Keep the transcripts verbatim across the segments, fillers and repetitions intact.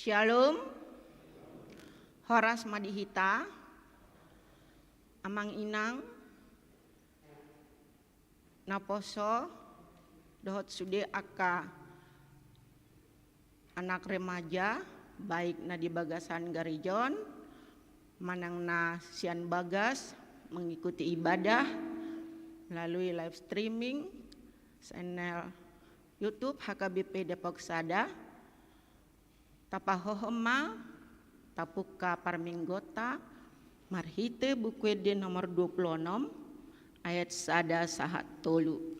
Syalom. Horas ma di hita, amang inang, naposo, dohot sude angka anak remaja, baik na di bagasan gareja on, manang na sian bagas mengikuti ibadah melalui live streaming channel YouTube H K B P Depok Sada. Tapahohom ma, tapungka parmingguonta marhite Buku Ende nomor dua puluh enam, ayat sada sahat tolu.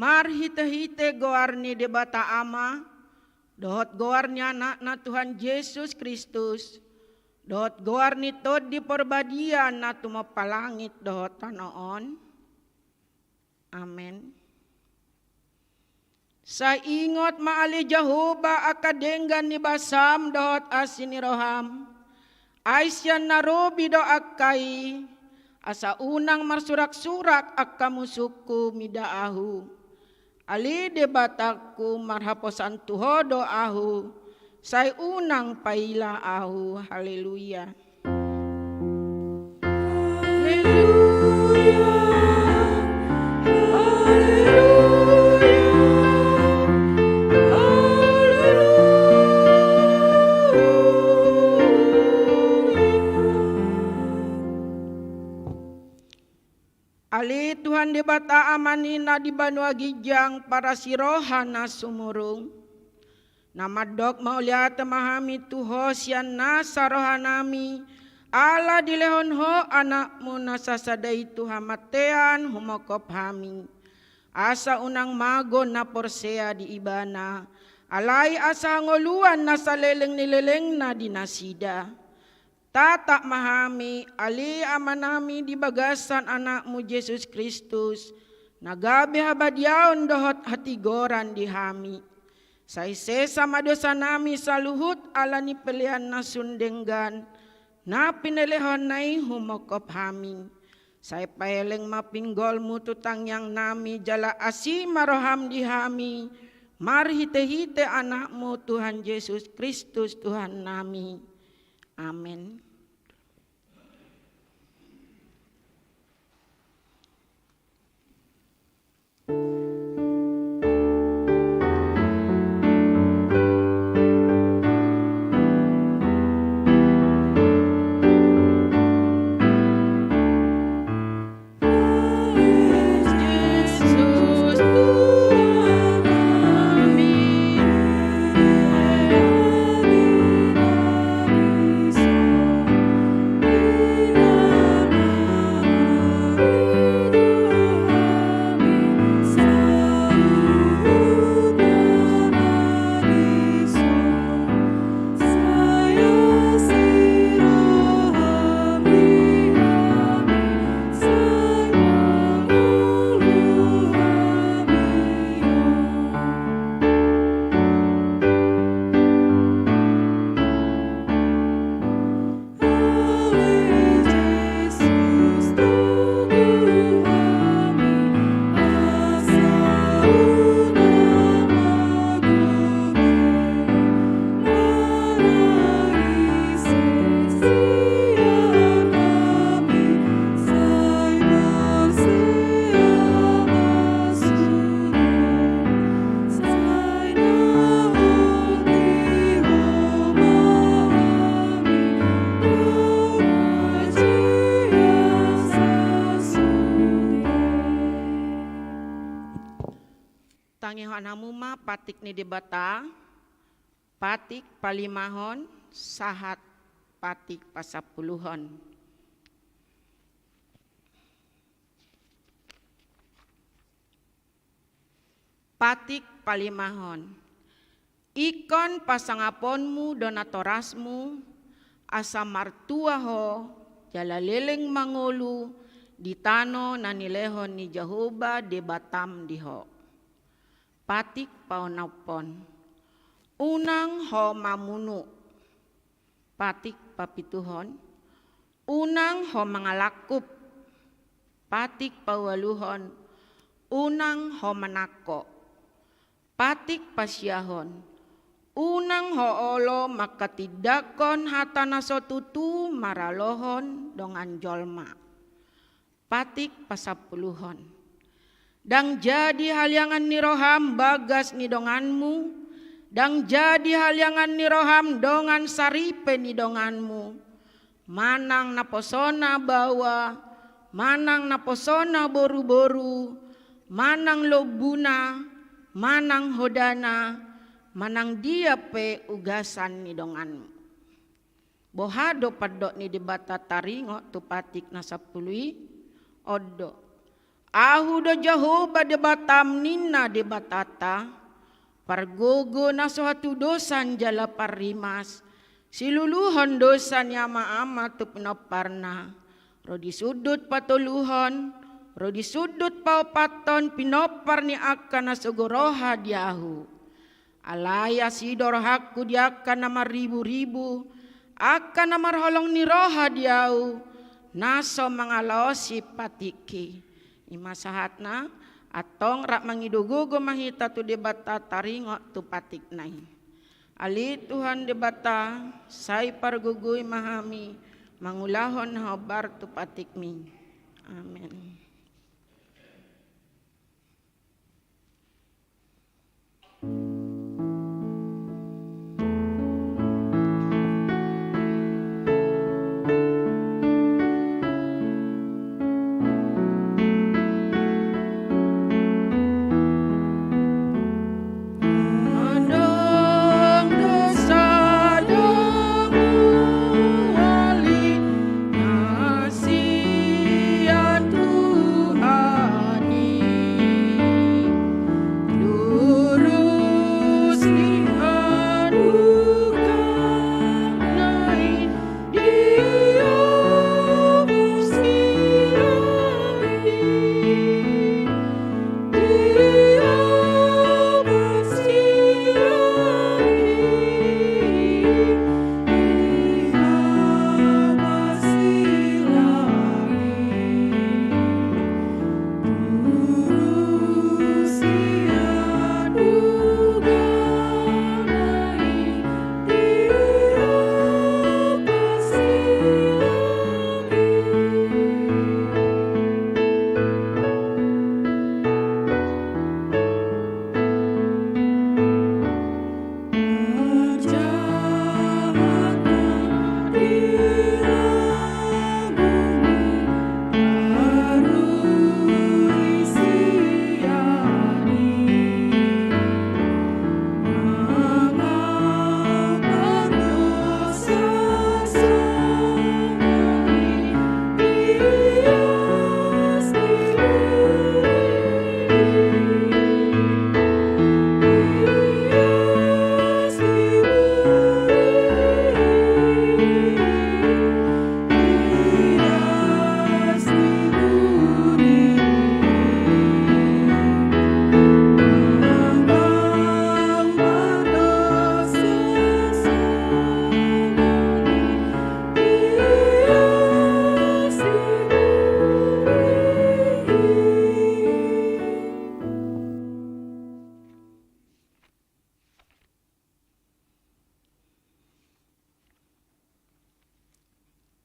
Marhitehite goar ni Debata Ama, dohot goar ni Anakna Tuhan Jesus Kristus, dohot goar ni Tondi Porbadia na tumompa langit dohot tano on. Amen. Sai ingot ma ale Jahowa angka denggan ni basam dohot asi ni roham, ai sian na robi do angka i, asa unang marsurak-surak angka musungku mida ahu. Ale Debatangku, marhaposan tu Ho do ahu, sai unang paila ahu. Haleluya. Haleluya. Haleluya. Haleluya. Ale Tuhan Debata Ama ni na di banua ginjang, parasi roha na sumurung, na mandok mauliate ma hami tu Ho sian nasa rohanami, ala dilehon Ho Anakmu na sasada i tu hamatean humongkop hami, asa unang mago na porsea di Ibana, alai asa hangoluan na saleleng ni lelengna di nasida. Tatap ma hami, ale Amanami, di bagasan Anakmu Jesus Kristus, na gabe habadiaon dohot hatigoran di hami. Sai sesa ma dosanami saluhut ala ni pelean na sun denggan, na pinelehonna i humongkop hami. Sai paeleng ma pinggolmu tu tangiangnami, jala asi ma roham di hami, marhitehite Anakmu Tuhan Jesus Kristus Tuhannami. Amen. Tangihon hamu ma patik ni Debata, patik palimahon, sahat patik pasampuluhon. Patik palimahon. Ingkon pasangaponmu do natorasmu, asa martua ho, jala leleng mangolu di tano na nilehon ni Jahowa Debatam di ho. Patik paonomhon. Unang ho mamunu. Patik papituhon. Unang ho mangalangkup. Patik paualuhon. Unang ho manangko. Patik pasiahon. Unang ho olo manghatindanghon hata na so tutu maralohon dongan jolma. Patik pasampuluhon. Ndang jadi haliangan ni roham bagas ni donganmu, ndang jadi haliangan ni roham dongan saripe ni donganmu, manang naposona baoa, manang naposona boruboru, manang lombuna, manang hodana, manang dia pe ugasan ni donganmu. Boha do pandok ni Debata taringot tu patik na sampulu i? On do. Ahu do Jahowa Debatam, ninna Debatanta, pargogo na so hatudosan jala parrimas, siluluhon dosa ni amaama tu pinomparna, ro di sundut patoluhon, ro di sundut paopathon pinompar ni angka na sogo roha di ahu. Alai asi do rohangku di angka na marriburibu, angka na marholong ni roha di ahu, na so mangalaosi patikki. I ma sahatna, antong rap mangido gogo ma hita tu Debata taringot tu patikna i. Ale Tuhan Debata, sai pargogoi ma hami mangulahon na hombar tu patikmi. Amen.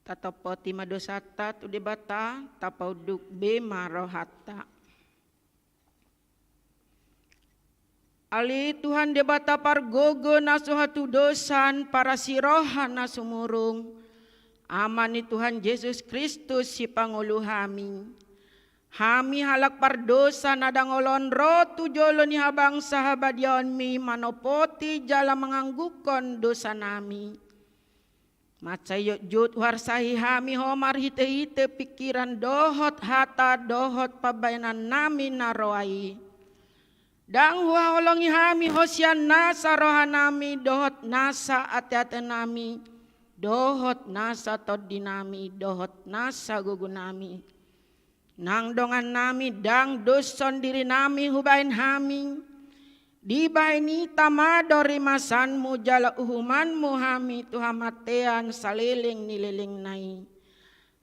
Tatampoti ma dosanta tu Debata, tapaunduk be ma rohanta. Ale Tuhan Debata pargogo na so hatudosan, parasi roha na sumurung, Ama ni Tuhan Jesus Kristus sipangolu hami. Hami halak pardosa na dang olo on ro tu jolo ni habangsa habadiaonmi manopoti jala mangangguhon dosanami. Mansai jotjot huarsahi hami Ho marhitehite pingkiran dohot hata dohot pambahenannami na roa i. Dang huhaholongi hami Ho sian nasa rohanami dohot nasa ateatenami dohot nasa tondinami dohot nasa gogonami. Nang dongannami dang doshon dirinami hubahen hami. Dibahen i tama do rimasanmu jala uhumanmu hami tu hamatean saleleng ni lelengna i.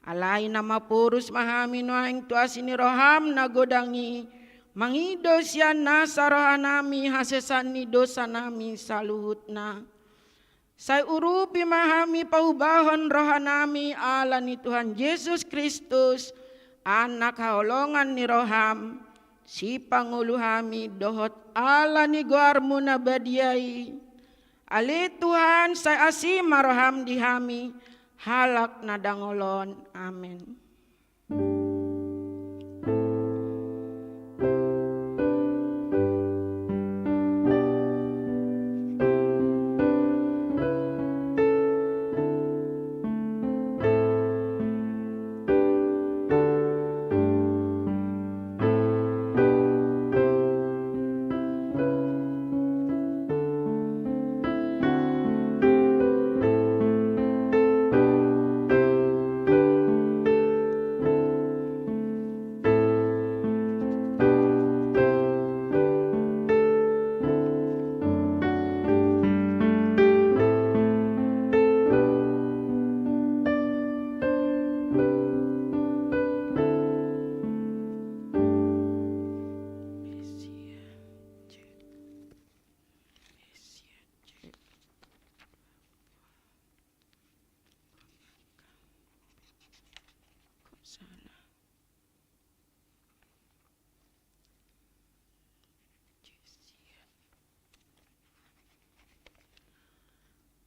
Alai na maporus ma hami nuaeng tu asi ni roham na godang i, mangido sian nasa rohanami hasesaan ni dosanami saluhutna. Sai urupi ma hami paubahon rohanami ala ni Tuhan Jesus Kristus, Anak haholongan ni roham, sipangolu hami dohot ala ni goarmu na badia i. Ale Tuhan, sai asi ma roham di hami, halak na dang olo on. Amen.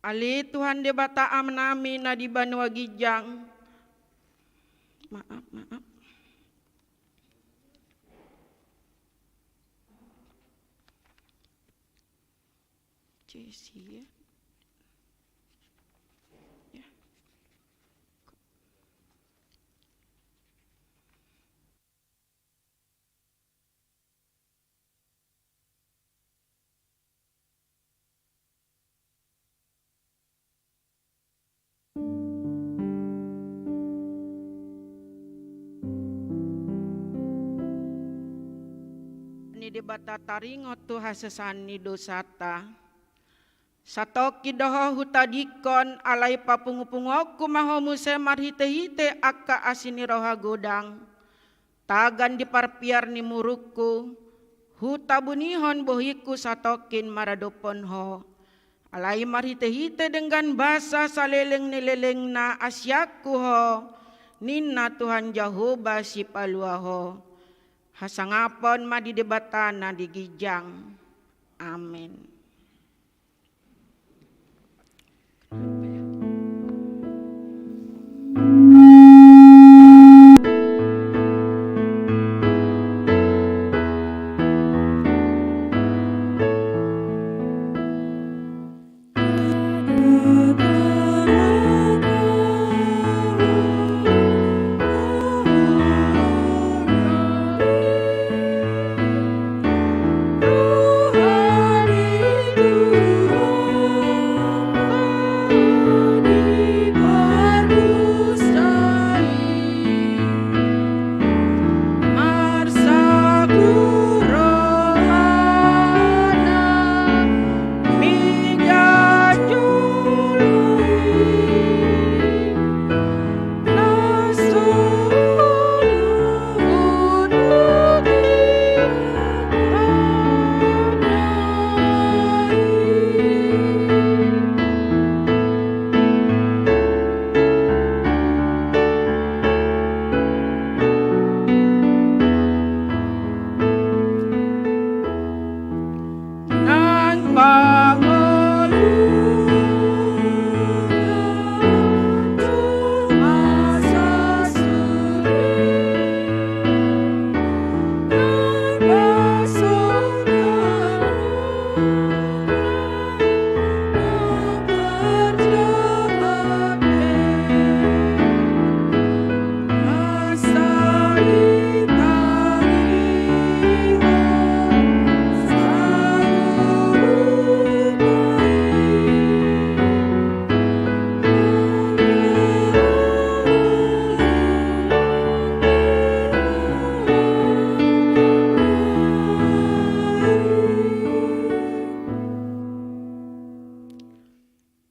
Ale Tuhan Debata Amanami na di banua ginjang. Maaf, maaf. Jesi, ya. Ya. Ni Debata taringot tu hasesaan ni dosanta. Satongkin do ho hutadingkon, alai papungupunguonku ma ho muse marhitehite angka asi ni roha godang. Tagan di parpiar ni murukku, hutabunihon bohingku satongkin maradophon ho. Alai marhitehite denggan basa saleleng ni lelengna asianku ho, ninna Tuhan Jahowa Sipalua ho. Hasangapon ma di Debata na di ginjang. Amen.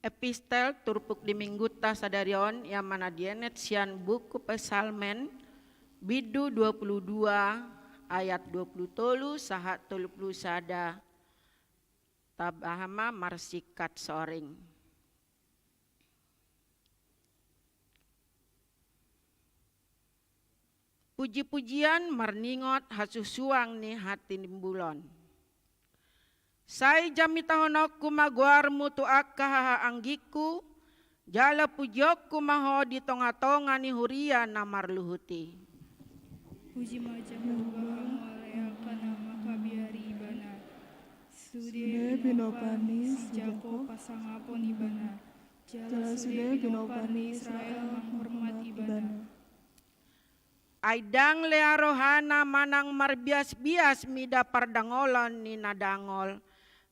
Epistel turpuk di minggunta sadari on, ia ma na dienet sian buku Psalmen, bindu dua pulu dua, ayat dua pulu tolu sahat tolu pulu sada. Tabaha ma marsingkat soring. Puji-pujian marningot hasusuang ni hatimbulan. Sai jamitahononku ma goarmu tu angka hahaanggingku, jala pujionku ma ho di tonga-tonga ni huria na marluhut i. Puji ma Jahowa, hamu ale angka na mangkabiari Ibana. Sude pinompar ni si Jakob pasangapon Ibana, jala sude pinompar ni Israel manghormat Ibana. Ai ndang lea rohana manang marbias-bias mida pardangolan ni na dangol,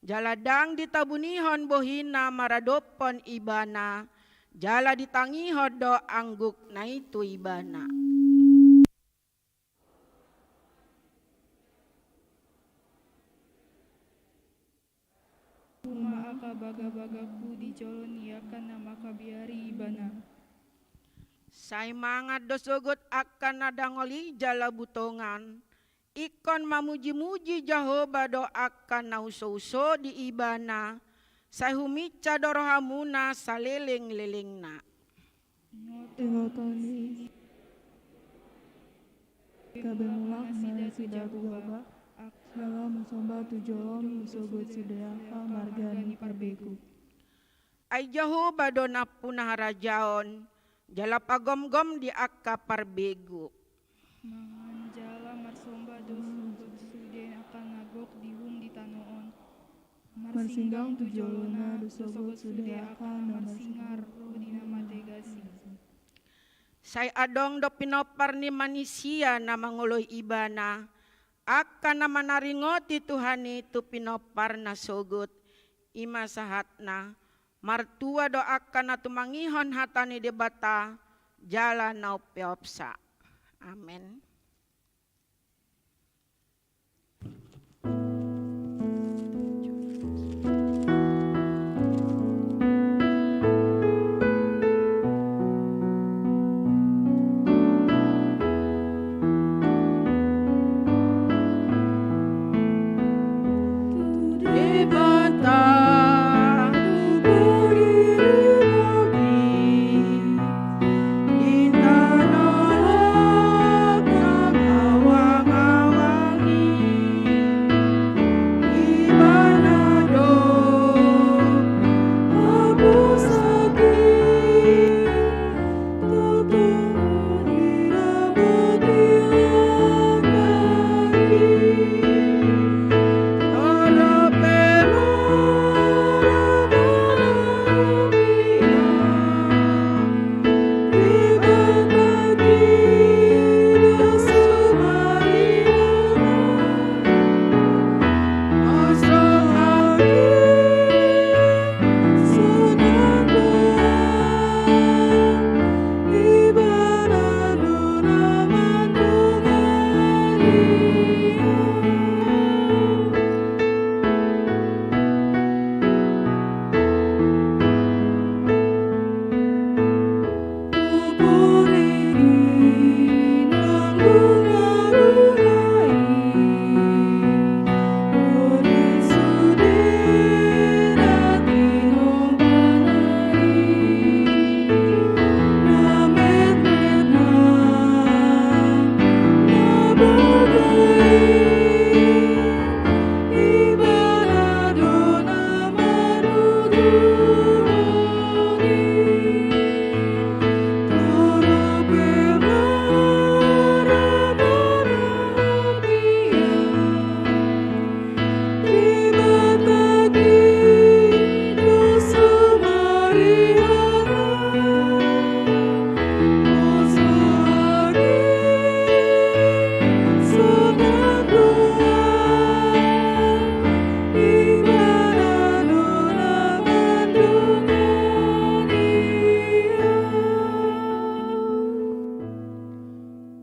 jala ndang ditabunihon bohina maradophon Ibana, jala ditangihon do anggukna i tu Ibana. Uma angka bagabagaku di jolo ni angka na mangkabiari Ibana. Sai mangan do sogot angka na dangol i jala butongan, ingkon mamuji-muji Jahowa do angka na usouso di Ibana, sai huminsa do rohamuna salelenglelengna. Ingot on i, gabe mulak ma nasida tu Jahowa, jala marsomba tu joloM di sogot sude angka marga ni parbegu. Ai Jahowa do nampuna harajaon, jala pagomgom di angka parbegu. Mangan jala marsomba do sogot sude angka na gok diihum di tano on. Marsinggang tu jolona do sogot sude angka na marsingar ro di na mategas i. Sai adong do pinompar ni manisia na mangoloi Ibana, angka na manaringoti Tuhan i tu pinomparna sogot. I ma sahatna. Martua do angka na tumangihon hata ni Debata, jala na umpeopsa. Amen.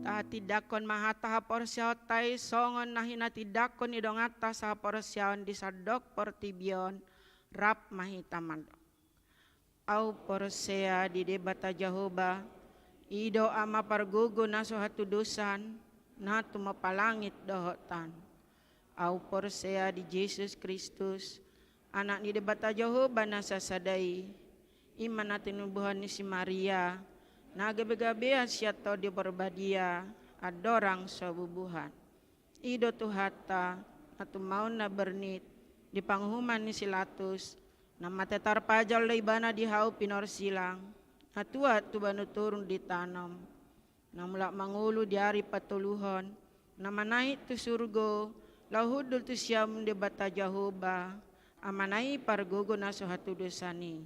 Tahatindangkon ma hata haporseaonta i songon na hinatindangkon ni donganta sahaporseaon di sandok portibi on. Rap ma hita mandok. Au porsea di Debata Jahowa, i do Ama pargogo na so hatudosan, na tumompa langit dohot tan. Au porsea di Jesus Kristus, Anak ni Debata Jahowa na sasada i, i ma na tinubuhon ni si Maria, na gabegabean sian Tondi Parbadia, andorang so bubuhan. I do Tuhanta, na tumaon na bernit, di panguhuman ni si Latus, na mate tarpajal do ibana di hau pinorsilang, na tuat tu banua toru ditanom, na mulak mangolu di ari patoluhon, na manaek tu surgo, laho hundul tu siamun Debata Jahowa, Amana i pargogo na so hatudosan i.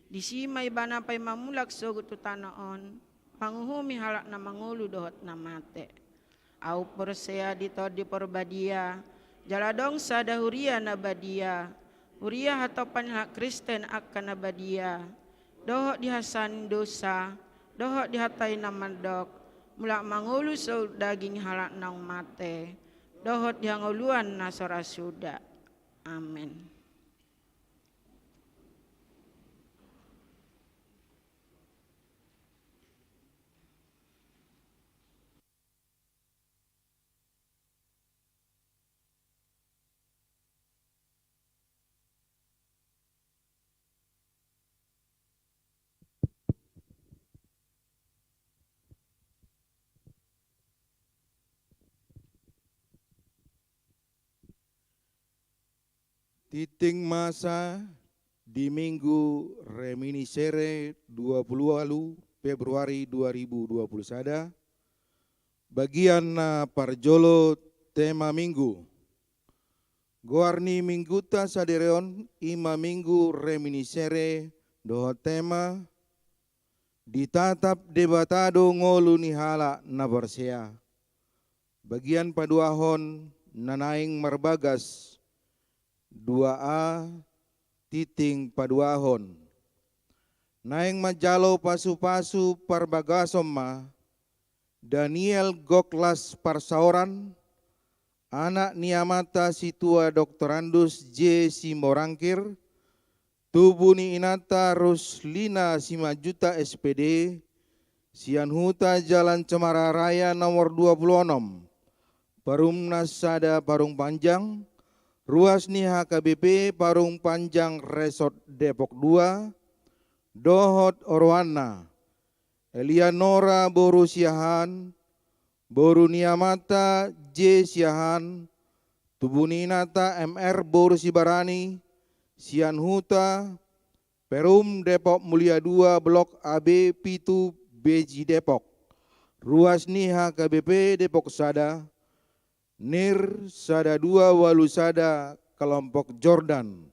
Disi ma ibana paima mulak sogot tu tano on, manguhumi halak na mangolu dohot na mate. Au porsea di Tondi Parbadia, jala adong sada huria na badia, huria hatopan ni halak Kristen angka na badia, dohot di hasesaan ni dosa, dohot di hata ni na mandok, mulak mangolu sogot daging halak naung mate, dohot di hangoluan na so ra suda. Amen. Tintin masa di Minggu Reminiscere, dua puluh walu Februari dua ribu dua puluh sada. Bagian na parjolo, tema Minggu. Goar ni Mingguta sadari on i ma Minggu Reminiscere dohot tema, ditatap Debata do ngolu ni halak na porsea. Bagian paduahon na naeng marbagas dua a, tintin paduahon. Naeng manjalo pasupasu parbagason ma Daniel Goklas Parsaoran, anak ni amanta Situa Doktorandus J Simorangkir, tubu ni inanta Ruslina Simanjuntak S P D, sian Huta Jalan Cemara Raya nomor dua puluh onom, Perum na sada Parung Panjang, ruas ni H K B P Parung Panjang Resort Depok dua, dohot oroanna, Elianora boru Siahaan, boru ni amanta J Siahaan, tubu ni inanta M R boru Sibarani, sian Huta Perum Depok Mulia dua, Blok A B pitu, Beji Depok, ruas ni H K B P Depok sada, NIR sada dua walu sada, Kelompok Jordan.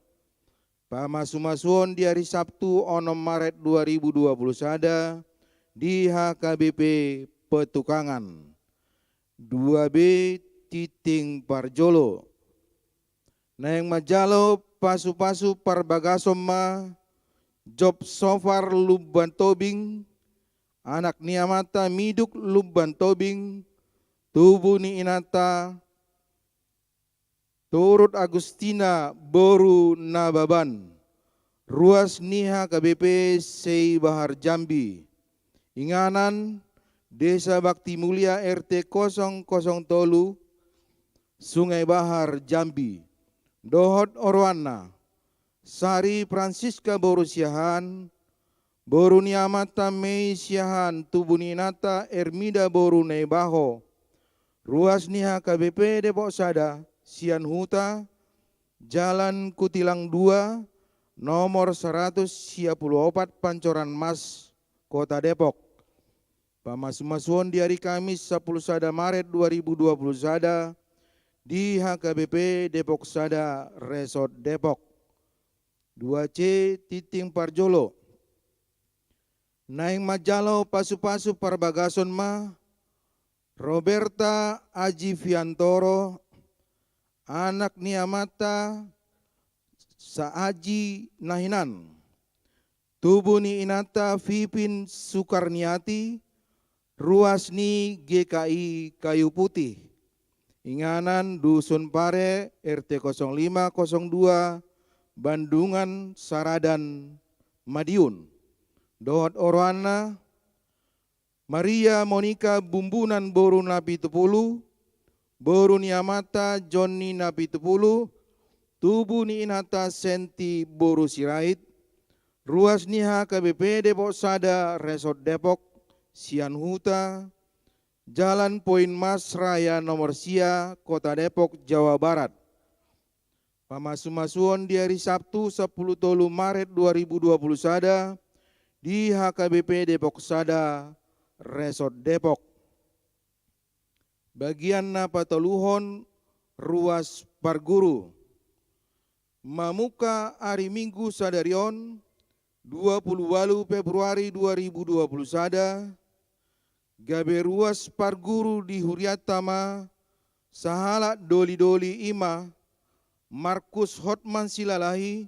Pamasumasuon di ari Sabtu onom Maret dua ribu dua puluh sada di H K B P Petukangan. Dua B, tintin parjolo. Naeng manjalo pasupasu parbagason ma Job Sofar Lumban Tobing, anak ni amanta Miduk Lumban Tobing, tubu ni inanta Turut Agustina boru Nababan, ruas ni H K B P Sei Bahar Jambi. Inganan, Desa Bakti Mulia, R T kosong kosong tolu, Sungai Bahar, Jambi. Dohot oroanna, Sari Francisca boru Siahaan, boru ni amanta Mei Siahaan, tubu ni inanta Ermida boru Naibaho, ruas ni H K B P Depok sada, sian Huta Jalan Kutilang dua, nomor saratus sia pulu opat, Pancoran Mas, Kota Depok. Pamasumasuon di ari Kamis sampulu sada Maret dua ribu dua puluh sada di H K B P Depok sada, Resort Depok. Dua C, tintin parjolo. Naeng manjalo pasupasu parbagason ma Roberta Aji Fiantoro, anak ni amanta Saaji Nahinan, tubu ni inanta Pipin Sukarniati, ruas ni G K I Kayu Putih. Inganan, Dusun Pare, R T kosong lima kosong dua, Bandungan Saradan, Madiun. dohot oroanna, Maria Monika Bumbunan boru Napitupulu, boru ni amanta Jonni Napitupulu, tubu ni inanta Senti boru Sirait, ruas ni H K B P Depok Sada Resort Depok, sian huta, Jalan Poin Mas Raya nomor sia, Kota Depok, Jawa Barat. Pamasumasuon di ari Sabtu, sampulu tolu Maret dua ribu dua puluh sada, di H K B P Depok Sada, Resort Depok. Bagian na patoluhon, ruas parguru. Mamungka ari Minggu sadari on, dua pulu ualu Februari dua ribu dua puluh sada, gabe ruas parguru di hurianta ma sahalak doli-doli, i ma Markus Hotman Silalahi,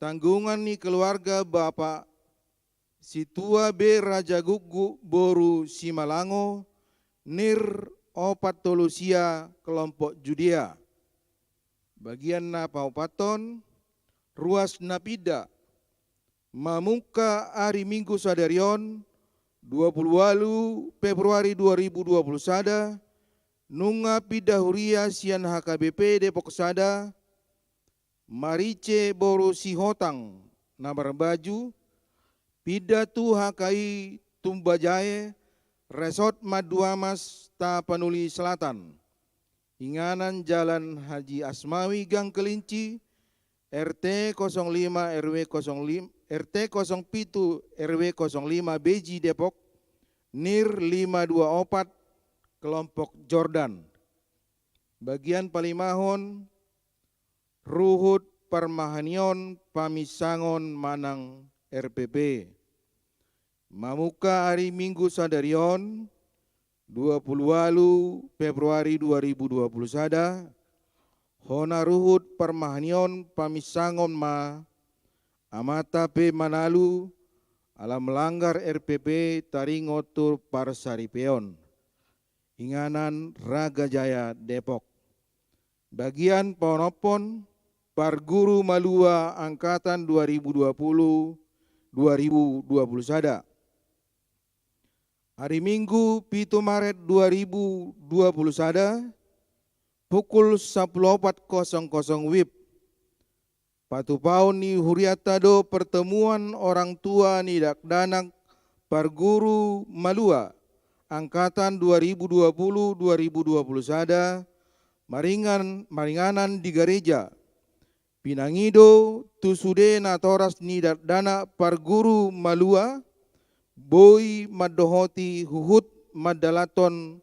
tanggungan ni keluarga Bapak Situa B Rajagukguk boru Simalango, nir opat tolu sia, kelompok Judea. Bagian na paopathon, ruas na pinda. Mamungka ari Minggu sadari on, dua pulu ualu Februari dua ribu dua puluh sada, nunga pinda huria sian H K B P Depok Sada, Marice boru Sihotang na marbaju, pinda tu H K I Tumbajae, Resort Manduamas, Tapanuli Selatan. Inganan Jalan Haji Asmawi, Gang Kelinci, R T kosong lima R W kosong lima, R T kosong pitu R W kosong lima B J Depok, nir lima dua opat, kelompok Jordan. Bagian palimahon, ruhut parmahanion paminsangon manang R P P. Mamungka ari Minggu sadari on, dua pulu ualu Februari dua ribu dua puluh sada, hona ruhut parmahanion paminsangon ma amanta P Manalu, ala melanggar R P P taringot tu parsaripeon. Inganan Raga Jaya, Depok. Bagian paonomhon, parguru malua angkatan dua ribu dua puluh, dua ribu dua puluh sada. Ari Minggu, pitu Maret dua ribu dua puluh sada, pukul sampulu opat kosong kosong wib. Patupaon ni hurianta do pertemuan orang tua ni dakdanak parguru malua angkatan dua ribu dua puluh, dua ribu dua puluh sada, maringan-, maringanan di gareja. Pinangido tu sude natoras ni dakdanak parguru malua, boi mandohoti huhut mandalanhon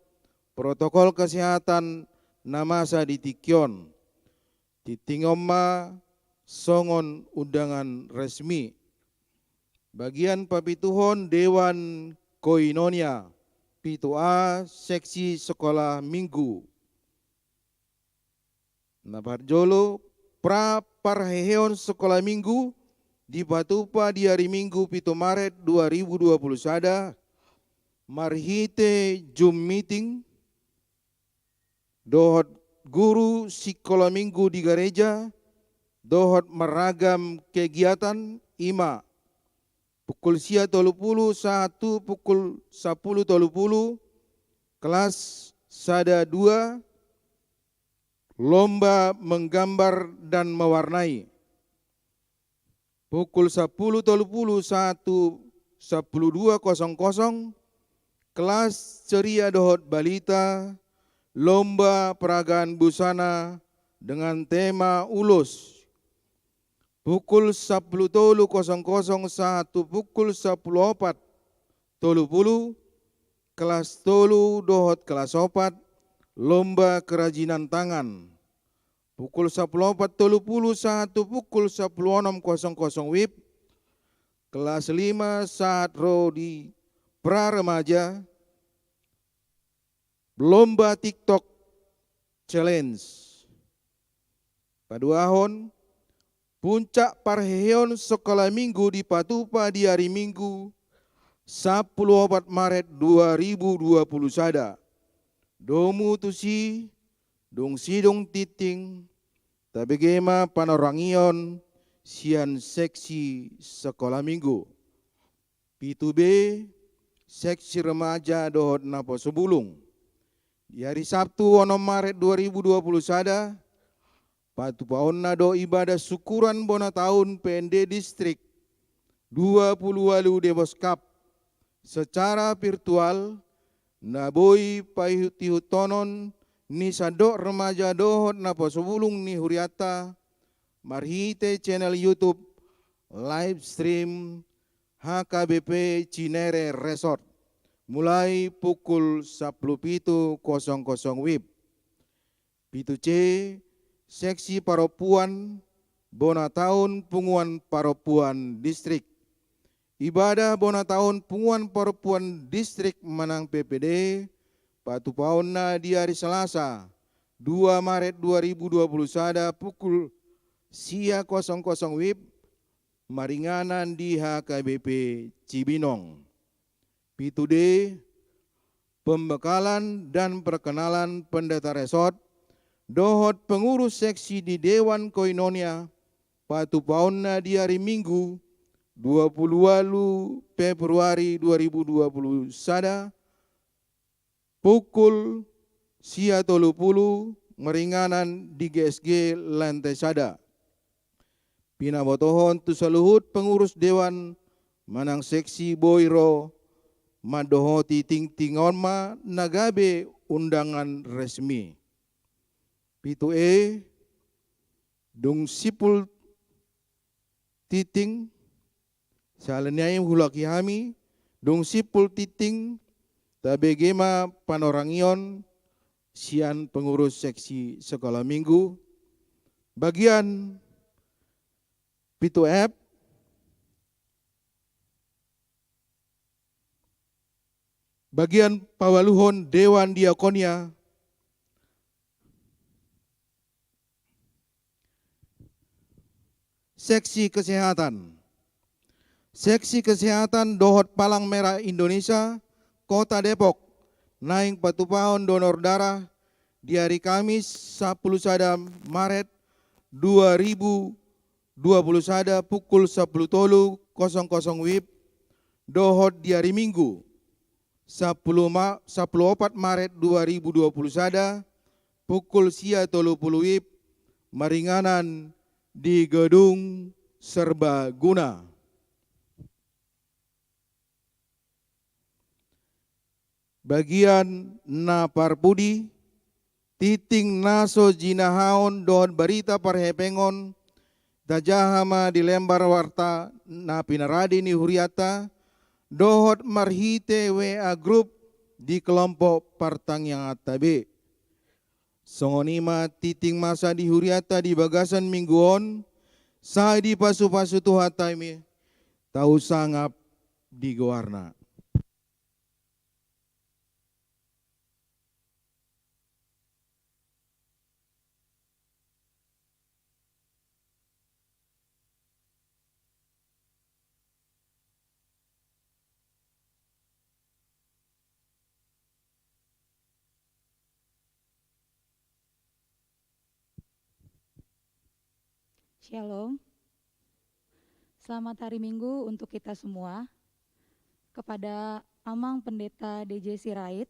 protokol kesehatan na masa di tingki on. Tingting on ma songon undangan resmi. Bagian papituhon, Dewan Koinonia, pitu A, seksi sekolah minggu. Na parjolo, pra parheheon sekolah minggu dipatupa di ari Minggu, pitu Maret dua ribu dua puluh sada, marhite Zoom meeting, dohot guru sikola minggu di gareja, dohot marragam kegiatan, i ma pukul sia tolu pulu sahat tu pukul sampulu tolu pulu, kelas sada dua, lomba menggambar dan mewarnai. Pukul sampulu tolu pulu sahat tu sampulu dua kosong kosong, kelas ceria dohot balita, lomba peragaan busana dengan tema ulos. Pukul sampulu tolu kosong kosong sahat tu pukul sampulu opat tolu pulu, kelas tolu dohot kelas opat, lomba kerajinan tangan. Pukul sampulu opat tolu pulu sahat tu pukul sampulu onom kosong kosong wib, kelas lima sahat ro di pra remaja, lomba TikTok challenge. Paduahon, puncak parheheon sekolah minggu dipatupa di ari Minggu, sampulu opat Maret dua ribu dua puluh sada. Domu tusi, dung sidung tingting, tabege ma panorangion sian seksi sekolah minggu. Pitu B, seksi remaja dohot naposo bulung. Di ari Sabtu onom Maret dua ribu dua puluh sada, patupaonna do ibadah syukuran bona taon P N D Distrik dua puluh ualu Depokskap secara virtual, na boi paihut-ihutonon ni sandok remaja dohot naposo bulung ni hurianta marhite channel YouTube live stream H K B P Cinere Resort, mulai pukul sampulu pitu kosong kosong WIB. Pitu C, seksi parompuan bona taon punguan parompuan distrik. Ibadah bona taon punguan parompuan distrik manang P P D, patupaonna di ari Salasa, dua Maret dua ribu dua puluh sada, pukul sia kosong kosong WIB, maringanan di H K B P Cibinong. Pitu D, pembekalan dan perkenalan pendeta resort dohot pengurus seksi di Dewan Koinonia, patupaonna di ari Minggu, dua puluh ualu Februari dua ribu dua puluh sada, pukul sia tolu pulu, maringanan di G S G lantai sada. Pinabotohon tu saluhut pengurus dewan manang seksi boi ro mandohoti tingting on ma na gabe undangan resmi. Pitu E, dung simpul tingting, sahali nai huulahi hami, dung simpul tingting, tabege ma panorangion sian pengurus seksi sekolah minggu, bagian pitu F, bagian paualuhon Dewan Diakonia, seksi kesehatan. Seksi kesehatan dohot Palang Merah Indonesia Kota Depok naeng patupahon donor darah di ari Kamis sampulu sada Maret dua ribu dua puluh sada pukul sampulu tolu kosong kosong WIB dohot di ari Minggu sampulu ma-, sampulu opat Maret dua ribu dua puluh sada pukul sia tolu pulu WIB maringanan di Gedung Serbaguna. Bagian na parpudi, tingting na so jinahaon dohot barita parhepengon, tajaha ma di lembar warta na pinarade ni hurianta, dohot marhite W A grup di kelompok partangianganta be. Songon i ma tingting masa di hurianta di bagasan minggu on, sai dipasupasu Tuhanta ma i, tausangap di goarna. Shalom. Selamat hari Minggu untuk kita semua. Kepada Amang Pendeta D J Sirait,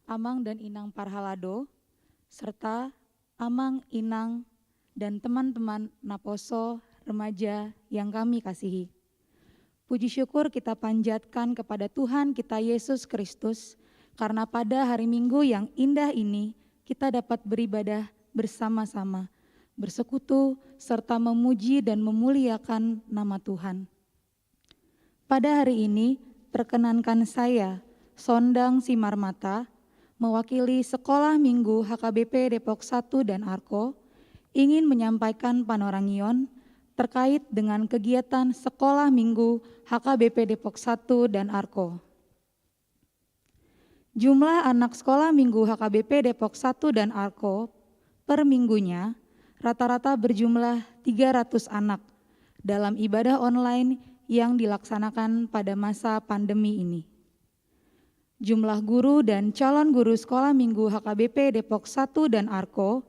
Amang dan Inang Parhalado, serta Amang, Inang, dan teman-teman naposo remaja yang kami kasihi. Puji syukur kita panjatkan kepada Tuhan kita Yesus Kristus, karena pada hari Minggu yang indah ini kita dapat beribadah bersama-sama, bersekutu, serta memuji dan memuliakan nama Tuhan. Pada hari ini, perkenankan saya, Sondang Simarmata, mewakili Sekolah Minggu H K B P Depok satu dan Arko, ingin menyampaikan panorangion terkait dengan kegiatan Sekolah Minggu H K B P Depok satu dan Arko. Jumlah anak Sekolah Minggu H K B P Depok satu dan Arko per minggunya rata-rata berjumlah tiga ratus anak dalam ibadah online yang dilaksanakan pada masa pandemi ini. Jumlah guru dan calon guru Sekolah Minggu H K B P Depok satu dan Arko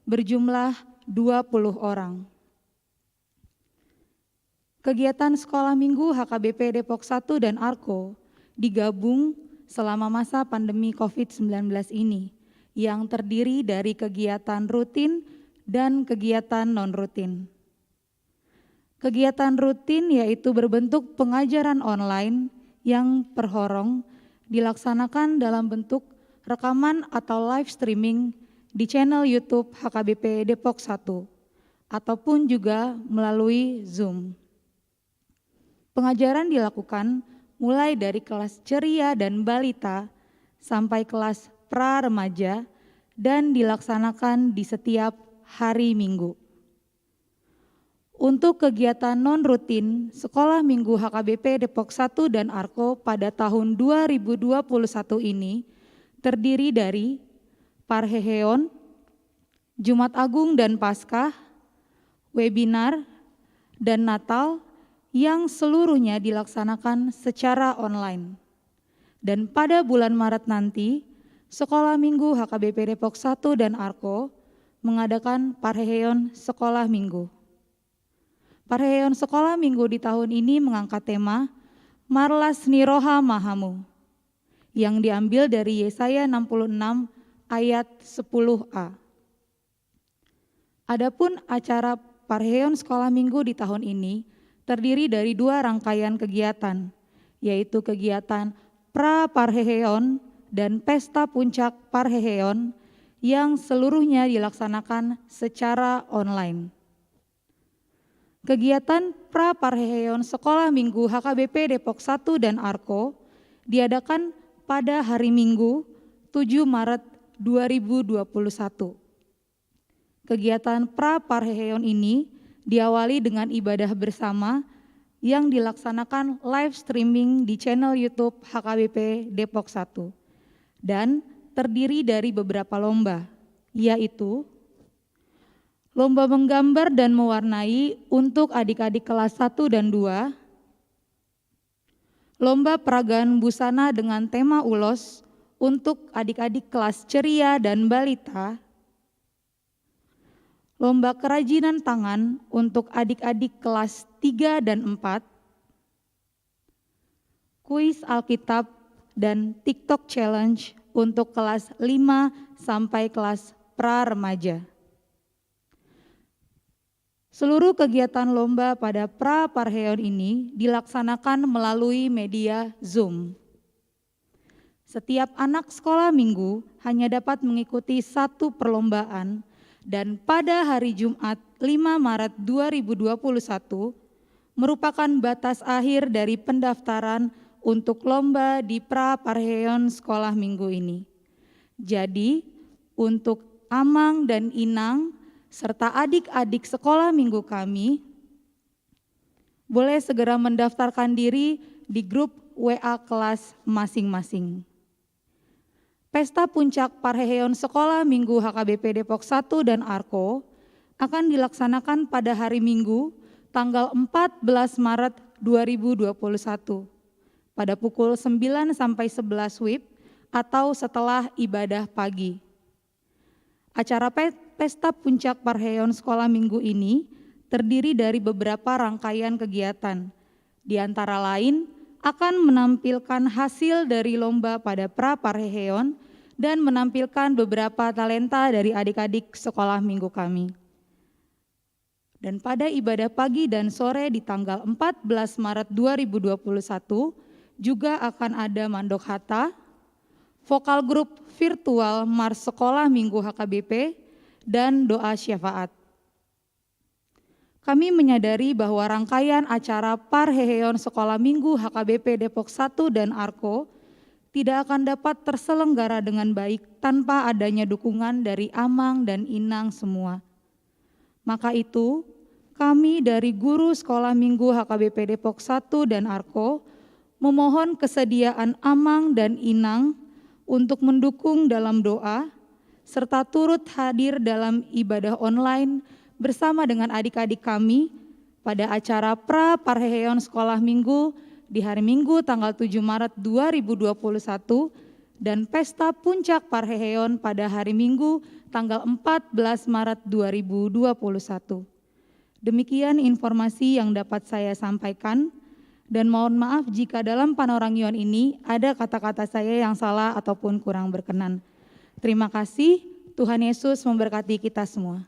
berjumlah dua puluh orang. Kegiatan Sekolah Minggu H K B P Depok satu dan Arko digabung selama masa pandemi covid sembilan belas ini, yang terdiri dari kegiatan rutin dan kegiatan non-rutin. Kegiatan rutin yaitu berbentuk pengajaran online yang per horong dilaksanakan dalam bentuk rekaman atau live streaming di channel YouTube H K B P Depok satu, ataupun juga melalui Zoom. Pengajaran dilakukan mulai dari kelas ceria dan balita sampai kelas pra remaja dan dilaksanakan di setiap hari Minggu. Untuk kegiatan non-rutin Sekolah Minggu H K B P Depok satu dan Arko pada tahun dua ribu dua puluh satu ini terdiri dari parheheon, Jumat Agung dan Paskah, webinar, dan Natal yang seluruhnya dilaksanakan secara online. Dan pada bulan Maret nanti, Sekolah Minggu H K B P Depok satu dan Arko mengadakan parheheon Sekolah Minggu. Parheheon Sekolah Minggu di tahun ini mengangkat tema Marlas ni Roha ma hamu, yang diambil dari Yesaya enam puluh enam ayat sepuluh a. Adapun acara parheheon Sekolah Minggu di tahun ini terdiri dari dua rangkaian kegiatan, yaitu kegiatan pra parheheon dan pesta puncak parheheon yang seluruhnya dilaksanakan secara online. Kegiatan pra parheheon Sekolah Minggu H K B P Depok satu dan Arko diadakan pada hari Minggu, tujuh Maret dua ribu dua puluh satu. Kegiatan pra parheheon ini diawali dengan ibadah bersama yang dilaksanakan live streaming di channel YouTube H K B P Depok satu dan terdiri dari beberapa lomba, yaitu lomba menggambar dan mewarnai untuk adik-adik kelas satu dan dua, lomba peragaan busana dengan tema ulos untuk adik-adik kelas ceria dan balita, lomba kerajinan tangan untuk adik-adik kelas tiga dan empat, kuis Alkitab, dan TikTok Challenge untuk kelas lima sampai kelas pra remaja. Seluruh kegiatan lomba pada pra parheheon ini dilaksanakan melalui media Zoom. Setiap anak sekolah minggu hanya dapat mengikuti satu perlombaan, dan pada hari Jumat, lima Maret dua ribu dua puluh satu, merupakan batas akhir dari pendaftaran untuk lomba di pra parheheon sekolah minggu ini. Jadi, untuk amang dan inang serta adik-adik sekolah minggu kami, boleh segera mendaftarkan diri di grup W A kelas masing-masing. Pesta puncak parheheon Sekolah Minggu H K B P Depok satu dan Arko akan dilaksanakan pada hari Minggu, tanggal empat belas Maret dua ribu dua puluh satu, pada pukul sembilan sampai sebelas wib atau setelah ibadah pagi. Acara pe-, pesta puncak parheheon sekolah minggu ini terdiri dari beberapa rangkaian kegiatan. Di antara lain, akan menampilkan hasil dari lomba pada pra parheheon dan menampilkan beberapa talenta dari adik-adik sekolah minggu kami. Dan pada ibadah pagi dan sore di tanggal empat belas Maret dua ribu dua puluh satu juga akan ada mandok hata, vokal grup virtual Mars Sekolah Minggu H K B P, dan doa syafaat. Kami menyadari bahwa rangkaian acara parheheon Sekolah Minggu H K B P Depok satu dan Arko tidak akan dapat terselenggara dengan baik tanpa adanya dukungan dari amang dan inang semua. Maka itu, kami dari guru Sekolah Minggu H K B P Depok satu dan Arko memohon kesediaan amang dan inang untuk mendukung dalam doa, serta turut hadir dalam ibadah online bersama dengan adik-adik kami pada acara pra parheheon sekolah minggu di hari Minggu tanggal tujuh Maret dua ribu dua puluh satu dan pesta puncak parheheon pada hari Minggu tanggal empat belas Maret dua ribu dua puluh satu. Demikian informasi yang dapat saya sampaikan, dan mohon maaf jika dalam panorangion ini ada kata-kata saya yang salah ataupun kurang berkenan. Terima kasih, Tuhan Yesus memberkati kita semua.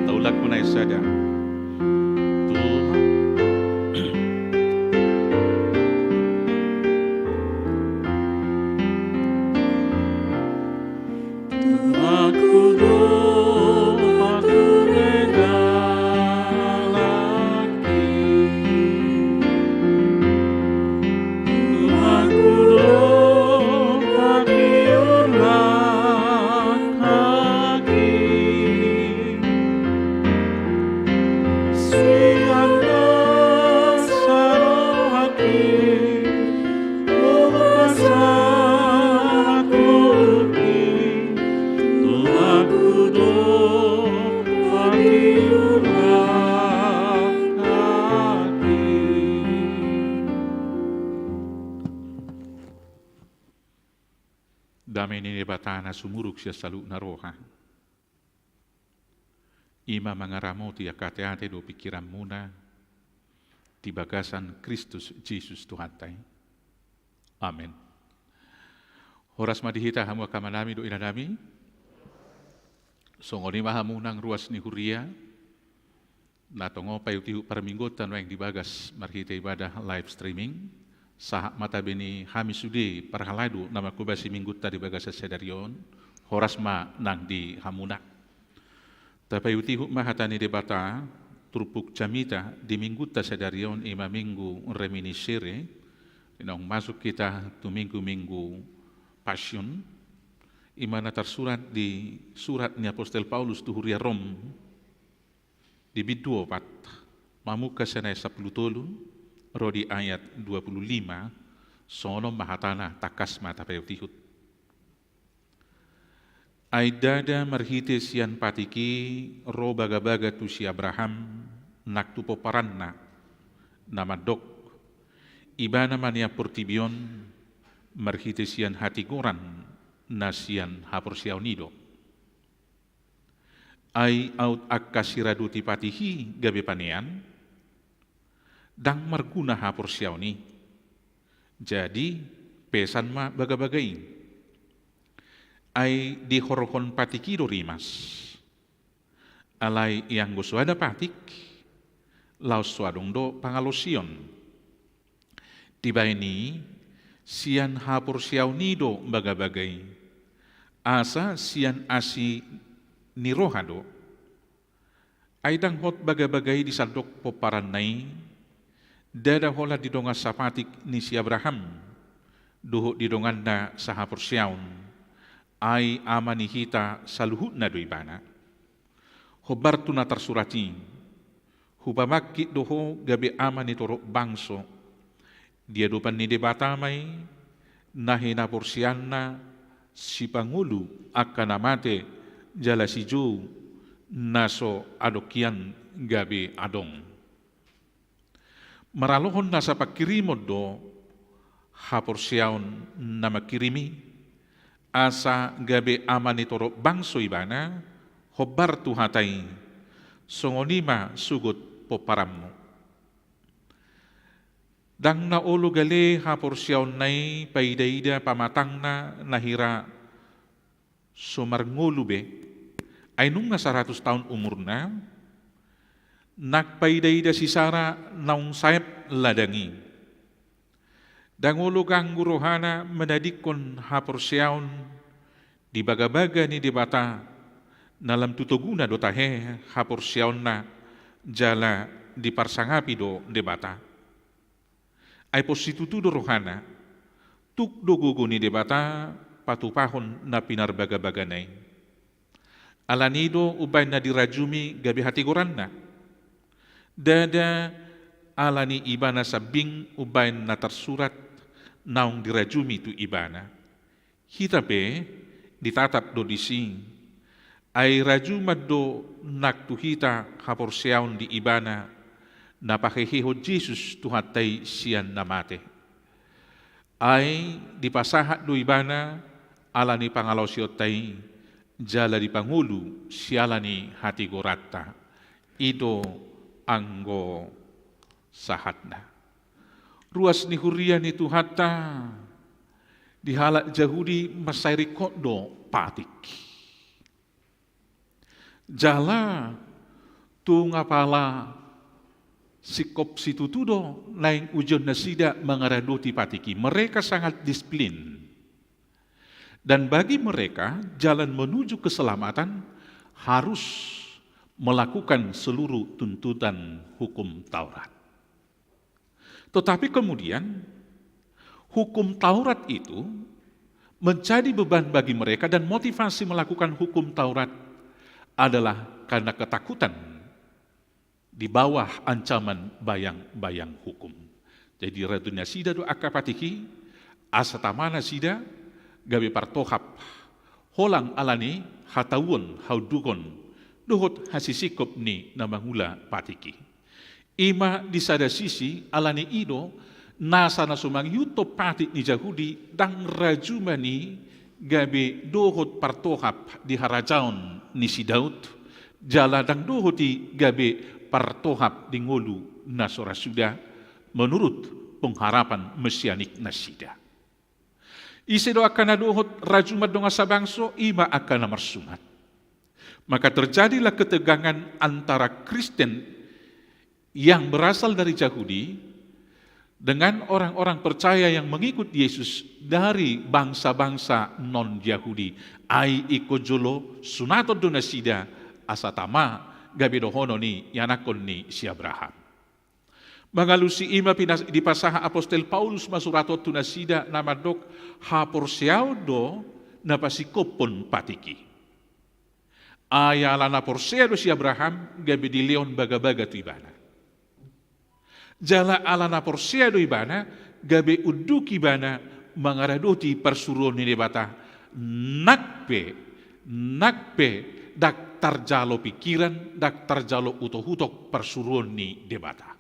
Taulak ma na sada. Tuhan. Dame ni Debata na sumurung sian saluhutna roha, i ma mangaramoti angka ateate dohot pingkiranmuna di bagasan Kristus Jesus Tuhanta i. Amen. Horas ma di hita hamu angka amanami dohot inanami. Songon i ma hamu nang ruas ni huria, na tongon paihutihut parmingguonta nuaeng di bagas marhite ibadah live streaming, sahat ma tabe ni hami sude parhalado na manghobasi minggunta di bagasan sadari on, horas ma nang di hamuna. Tapaihutihut ma hata ni Debata, turpuk jamita di minggunta sadari on, i ma minggu Reminiscere, naung masuk hita tu minggu-minggu Passion, i ma na tarsurat di surat ni apostel Paulus tu huria Rom, di bindu opat, mamungka sian ayat sampulu tolu ro di ayat dua pulu lima. Songon on ma hatana, tangkas ma tapaihutihut. Ai ndada marhite sian patik i ro bagabaga tu si Abraham nang tu pomparanna, na mandok: Ibana manian portibi on marhite sian hatigoran na sian haporseaon i do. Ai aut angka siradoti patik i gabe panean, ndang marguna haporseaon i. Jadi, pesan ma bagabaga i. Ai dihorhon patik i do rimas. Alai ianggo so ada patik, laos so adong do pangalaosion. Dibahen i, sian haporseaon i do bagabaga i, asa sian asi ni roha do. Ai ndang hot bagabaga i disandok pomparanna i, ndada holan di dongan sapatik ni si Abraham dohot di donganna sahaporseaon, ai ama ni hita saluhutna do ibana. Hombar tu na tarsurat i: Hupamangkit do ho gabe ama ni torop bangso. Di adopan ni Debata ma i na hinaporseaonna sipangolu angka na mate jala sijou na so adong hian gabe adong. Maralohon nasa pangkirimon do haporseaon na mangkirim i, asa gabe ama ni torop bangso ibana, hombar tu hata i, songon i ma sogot pomparanmu. Ndang na olo gale haporseaonna i paidaida pamatangna na hira so marngolu be, ai nunga saratus taon umurna, nang paidaida si Sara naung saep ladang i. Ndang olo ganggu rohana manadingkon haporseaon di bagabaga ni Debata, na lam tu toguna do tahe haporseaonna jala diparsangapi do Debata. Ai pos situtu do rohana, tuk do gogo ni Debata patupahon na pinarbagabagana i. Alani i do umbahen na dirajumi gabe hatigoranna. Ndada alani ibana sambing umbahen na tarsurat naung dirajumi tu ibana. Hita pe ditatap do disi. Ai rajuman do nang tu hita haporseaon di Ibana, na pahehehon Jesus Tuhanta i sian na mate. Ai dipasahat do Ibana ala ni pangalaosionta i, jala dipangolu siala ni hatigoranta. I do anggo sahatna. Ruas ni huria ni Tuhanta, Di halak Jahudi mansai ringkot do patik. Jala tung apala singkop situtu do naeng ujion nasida mangaradoti patik i. Mereka sangat disiplin. Dan bagi mereka, jalan menuju keselamatan harus melakukan seluruh tuntutan hukum Taurat. Tetapi kemudian, hukum Taurat itu menjadi beban bagi mereka, dan motivasi melakukan hukum Taurat adalah karena ketakutan di bawah ancaman bayang-bayang hukum. Jadi, radu nasida do angka patik i, asa tama nasida gabe partohap, holan alani hatauon, haunduhon, dohot hasisingkop ni na mangula patik i. I ma di sada sisi, alani i do, nasa na so mangihuthon patik ni Jahudi, ndang rajuma i gabe dohot partohap di harajaon ni si Daud, jala ndang dohot i gabe partohap di ngolu na so ra suda, menurut pengharapan mesianik nasida. Ise do angka na dohot rajuma dongan sabangso? I ma angka na marsunat. Maka terjadilah ketegangan antara Kristen yang berasal dari Jahudi dengan orang-orang percaya yang mengikut Yesus dari bangsa-bangsa non-Jahudi. Ai ingkon jolo sunaton do nasida, asa tama gabe dohonon ni ianakhon ni si Abraham. Mangalusi i ma pinas-, dipasahat apostel Paulus ma surat on tu nasida na mandok, haporseaon do na pasingkophon patik i. Ai ala na porsea do si Abraham, gabe dilehon bagabaga tu ibana. Jala ala na porsea do ibana, gabe unduk ibana mangaradoti parsuruon ni Debata, nang pe, nang pe ndang tarjalo pingkiran, ndang tarjalo utokutok parsuruon ni Debata.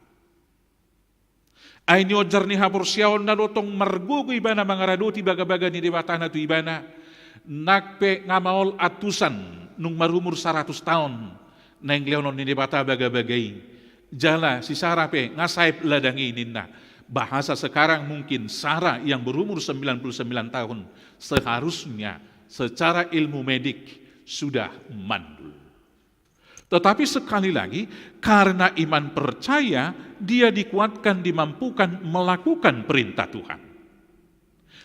Ai nionjar ni haporseaonna do tong margogo ibana mangaradoti bagabaga ni Debata na tu ibana, nang pe nga maol antusan nung marumur saratus taon naeng lehonon ni Debata bagabaga i. Jala si Sara pe nga saep ladang i ninna. Bahasa sekarang mungkin Sara yang berumur sembilan puluh sembilan tahun seharusnya secara ilmu medik sudah mandul. Tetapi sekali lagi, karena iman percaya, dia dikuatkan, dimampukan melakukan perintah Tuhan.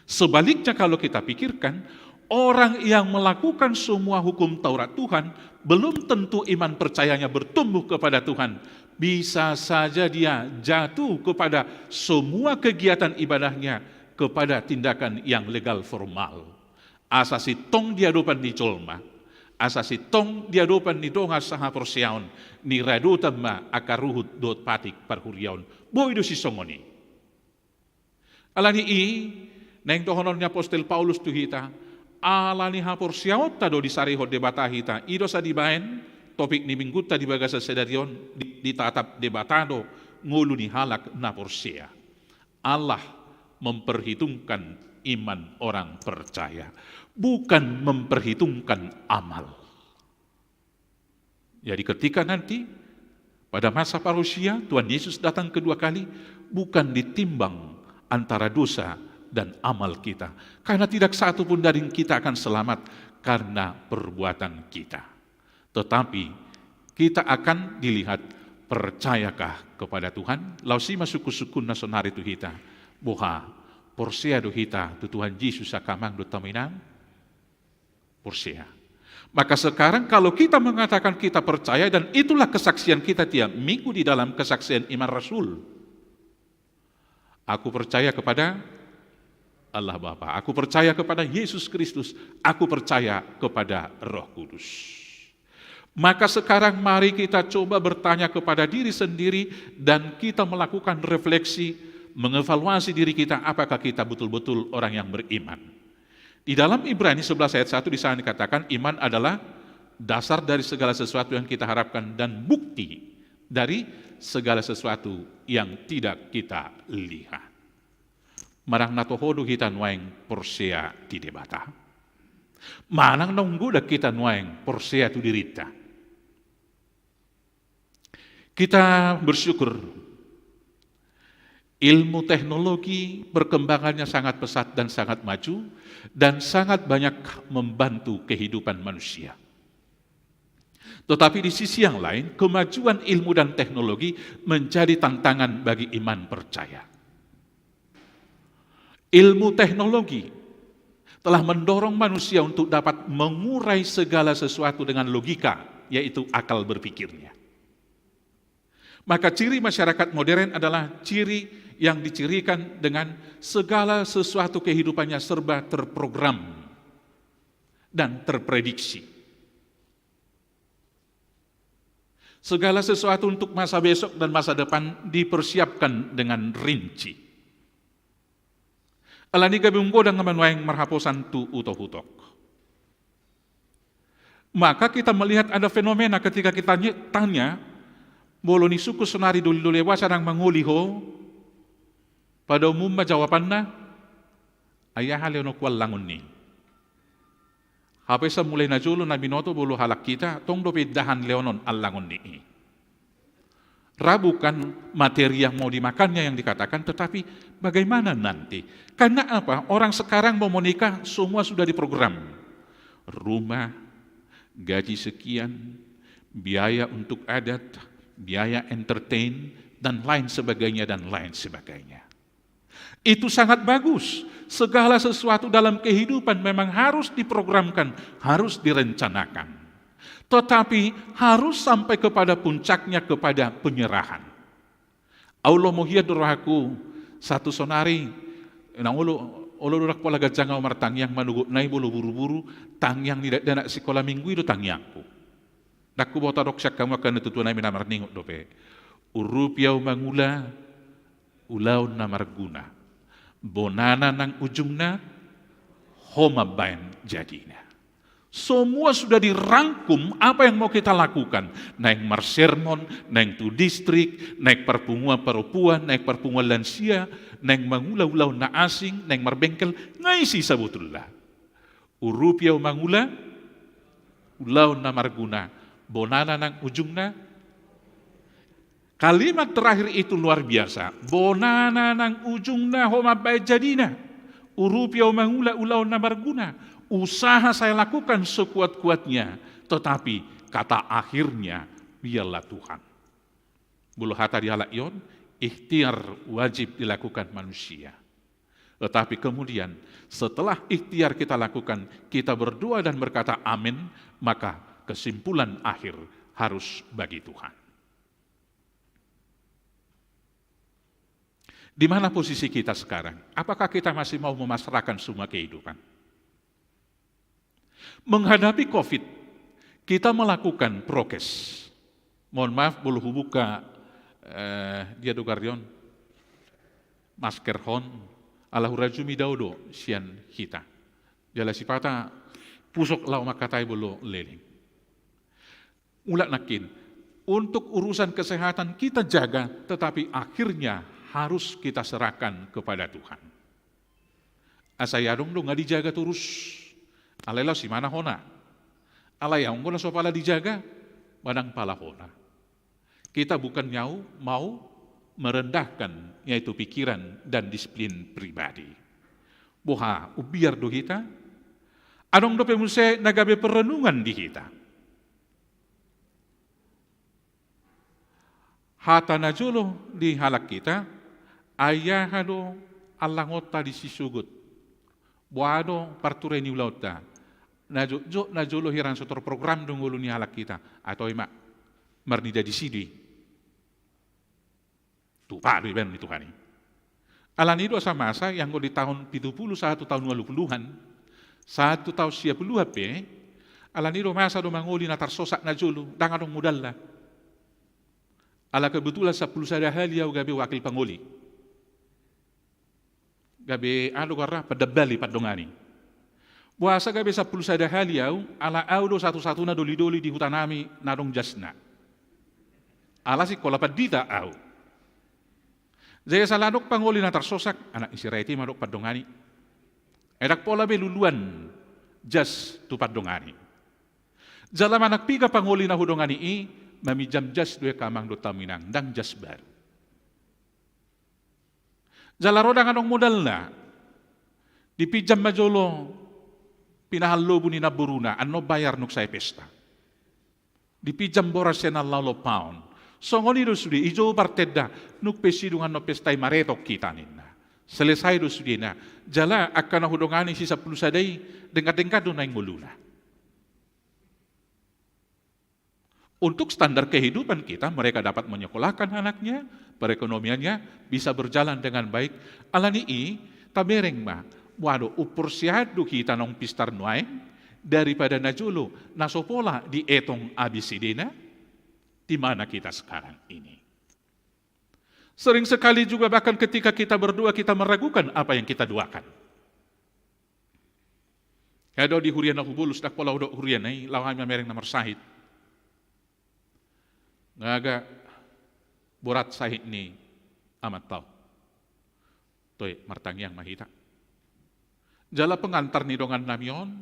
Sebaliknya, kalau kita pikirkan, orang yang melakukan semua hukum Taurat Tuhan, belum tentu iman percayanya bertumbuh kepada Tuhan. Bisa saja dia jatuh kepada semua kegiatan ibadahnya, kepada tindakan yang legal formal. Asa sintong di adopan ni jolma, asa sintong di adopan ni dongan sahaporseaon, niradotan ma angka ruhut dohot patik parhuriaon. Boi do sisongon i. Alani i, naeng dohonon ni apostel Paulus tu hita, ala ni haporseaonta do disarihon Debata hita. I do asa dibaen topik ni minggunta di bagasan sadari on, di, ditatap Debata do ngolu ni halak na porsea. Allah memperhitungkan iman orang percaya, bukan memperhitungkan amal. Jadi ketika nanti pada masa parousia Tuhan Yesus datang kedua kali, bukan ditimbang antara dosa dan amal kita. Karena tidak satu pun dari kita akan selamat karena perbuatan kita. Tetapi kita akan dilihat, percayakah kepada Tuhan? Laos i ma sungkunsungkunna saonari tu hita. Boha, porsea do hita tu Tuhan Yesus angka amang dohot hamu inang? Porsea. Maka sekarang kalau kita mengatakan kita percaya, dan itulah kesaksian kita tiap minggu di dalam kesaksian iman rasul. Aku percaya kepada Allah Bapa. Aku percaya kepada Yesus Kristus. Aku percaya kepada Roh Kudus. Maka sekarang mari kita coba bertanya kepada diri sendiri dan kita melakukan refleksi, mengevaluasi diri kita, apakah kita betul-betul orang yang beriman. Di dalam Ibrani sebelas ayat satu di sana dikatakan, iman adalah dasar dari segala sesuatu yang kita harapkan dan bukti dari segala sesuatu yang tidak kita lihat. Manang na toho do hita nuaeng porsea di Debata? Manang naung godang hita nuaeng porsea tu dirinta? Kita bersyukur Ilmu teknologi perkembangannya sangat pesat dan sangat maju, dan sangat banyak membantu kehidupan manusia. Tetapi di sisi yang lain, kemajuan ilmu dan teknologi menjadi tantangan bagi iman percaya. Ilmu teknologi telah mendorong manusia untuk dapat mengurai segala sesuatu dengan logika, yaitu akal berpikirnya. Maka ciri masyarakat modern adalah ciri yang dicirikan dengan segala sesuatu kehidupannya serba terprogram dan terprediksi. Segala sesuatu untuk masa besok dan masa depan dipersiapkan dengan rinci. Alani gabe umgodang ma nuaeng marhaposan tu utok-utok. Maka kita melihat ada fenomena ketika kita nye-, tanya, molo ni suku sonari doli-doli boasa ndang mangoli ho, pada umumna jawabanna, ai aha leononku allangon ni i. Hape sai mulai na jolo na binoto molo halak hita, tong dope indahan leonon allangon ni i. Ra bukan materi yang mau dimakannya yang dikatakan, tetapi bagaimana nanti. Karena apa? Orang sekarang mau menikah, semua sudah diprogram. Rumah, gaji sekian, biaya untuk adat, biaya entertain, dan lain sebagainya, dan lain sebagainya. Itu sangat bagus. Segala sesuatu dalam kehidupan memang harus diprogramkan, harus direncanakan. Tetapi harus sampai kepada puncaknya, kepada penyerahan. Au lomo hian do rohangku, sahat tu sonari, nang olo, olo do ndang pola ganjang au martangiang, manogot nai molo buru-buru, tangiang ni dakdanak sikola minggu i do tangiangku. Ndang huboto adong sian hamu angka natuatua nami na marningot dope. Urupi au mangula, ulaon na marguna. Bonana nang ujungna, ho mambaen jadina. Semua sudah dirangkum apa yang mau kita lakukan. Naeng marsermon, naeng tu distrik, naeng parpunguan parompuan, naeng parpunguan lansia, naeng mangula ulaon na asing, naeng marbengkel, nga isi sabotulna. Urupi au mangula, ulaon na marguna, bonana nang ujungna. Kalimat terakhir itu luar biasa. Bonana nang ujungna ho mambaen jadina. Urupi au mangula ulaon na marguna. Usaha saya lakukan sekuat-kuatnya, tetapi kata akhirnya biarlah Tuhan. Molo hata ni halak i on, ikhtiar wajib dilakukan manusia. Tetapi kemudian, setelah ikhtiar kita lakukan, kita berdoa dan berkata amin, maka kesimpulan akhir harus bagi Tuhan. Di mana posisi kita sekarang? Apakah kita masih mau memasrahkan semua kehidupan? Menghadapi covid, kita melakukan prokes. Mohon maaf, molo hubuka, eh, dia do garion, masker hon, ala hurajumi dao do sian hita. Jala sipata pusok laho mangkatai molo leleng. Mulak nangkin, untuk urusan kesehatan kita jaga, tetapi akhirnya harus kita serahkan kepada Tuhan. Asa i adong do nga dijaga torus. Alai laos i ma na hona. Alai anggo na so pala dijaga, manang pala hona. Kita bukan nyau mau merendahkan, yaitu pikiran dan disiplin pribadi. Boha, umbiar do hita? Adong dope muse na gabe perenungan di hita. Hata na jolo di halak hita, ai aha do allangonta di sisogot? Boha do parture ni ulaonta? Na jotjot na jolo hira so terprogram do ngolu ni halak hita. Atau i ma, marnida disi do i. Tupa do ibaen ni Tuhan i. Alani do asa masa, ianggo di tahun pitu puluh sahat tu tahun ualu puluhan, sahat tu tahun sia puluhan pe, alani do masa do mangoli na tarsosak na jolo, ndang adong modalna. Ala kebetulan sampulu sada hali au gabe wakil pangoli. Gabe aha do goarna, pandambali pandongani. Boasa gabe sampulu sada hali au, ala au do satu-satuna doli-doli di huta nami na adong jasna. Ala sikola pandita au. Jadi asa ladok pangoli na tarsosak, anak ni si Raiti ma dok pandongani. Ai ndang pola be luluan jas tu pandongani. Jala manang piga pangoli na hudongani i, maminjam jas do i angka amang dohot hamu inang, ndang jas baru. Jala ro ndang adong modalna, dipinjam ma jolo pinahan lobu ni namboruna, annon bayar nunga sae pesta. Dipinjam boras sian na laho lompaon. Songon i do sude, dijou martenda, nunga pe sidung annon pesta i maretok hita ninna. Selesai do sudena. Jala angka na hudongani si sampulu sada i, denggan-denggan do naeng ngoluna. Untuk standar kehidupan kita, mereka dapat menyekolahkan anaknya, perekonomiannya bisa berjalan dengan baik. Alani i, tabereng ma, waduh, umporseat do hita naung pistar nuaeng, daripada na jolo, na so pola dietong abis sidena, di mana kita sekarang ini. Sering sekali juga bahkan ketika kita berdoa, kita meragukan apa yang kita doakan. Ia do di huria na hubolus, ndang pola hudok huria na i, laho hami mamereng na marsahit. Nga agak borat sahit ni amanta on. Toe, martangiang ma hita. Jala pengantar ni dongan nami on,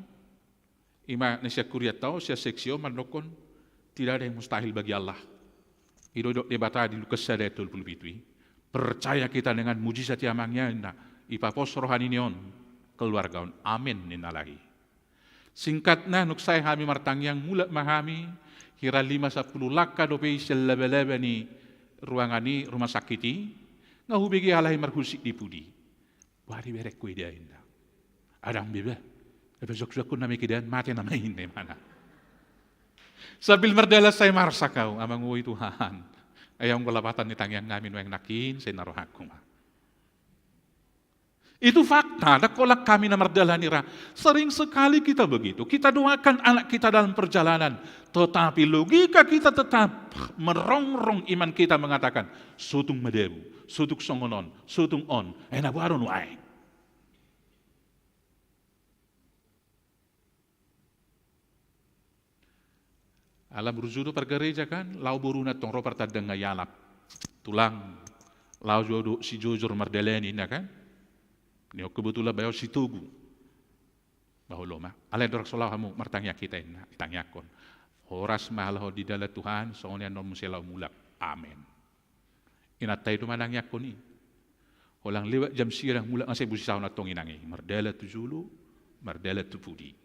ima na sian hurianta on, sian seksi on mandokkon, tidak ada yang mustahil bagi Allah. I do didok Debata di Lukas sada ayat tolu pulu pitu i. Percaya kita dengan mujizat i, Amang, ya, ninna. Ipapos roha ni on, keluarga on. Amen, ninna lagi. Singkatna, nunga sae hami martangiang, mulak ma hami, hira lima sampulu langka dope i sian laba-laba ni ruangan i, rumah sakit i, nga hubege alai marhusip di pudi. Boha diberengku i da, ninna. Ndang be ba. Ipasuak-suakkon nama i, keadaan mate nama i, ninna imana. Sambil mardalan sae marsak ahu, Amang, oi Tuhan. Ai anggo lapatan ni tangiang nami nuaeng nangkin, sai na rohangku ma. Itu fakta, ndang holan hami na mardalani ra. Sering sekali kita begitu. Kita doakan anak kita dalam perjalanan, tetapi logika kita tetap merongrong, iman kita mengatakan, sotung madabu, sotung songon on, sotung on, eh, na boha do nuaeng. Ala burju do pargareja kan, laho boruna tong ro partandang nga ialap. Tulang, laho jo do si Jojor mardalani, ninna kan. Ni on kebetulan bayo si Togu. Bahul ma. Alai andorang so laho hamu martangiang hita, ninna, ditangiangkon. Horas ma halak on di dalan Tuhan, songon i annon muse laho mulak. Amen. Inanta i do manangiangkon i. Holan lewat jam sia ndang mulak, nga sai bosisahon antong inang i. Mardalan tu jolo, mardalan tu pudi.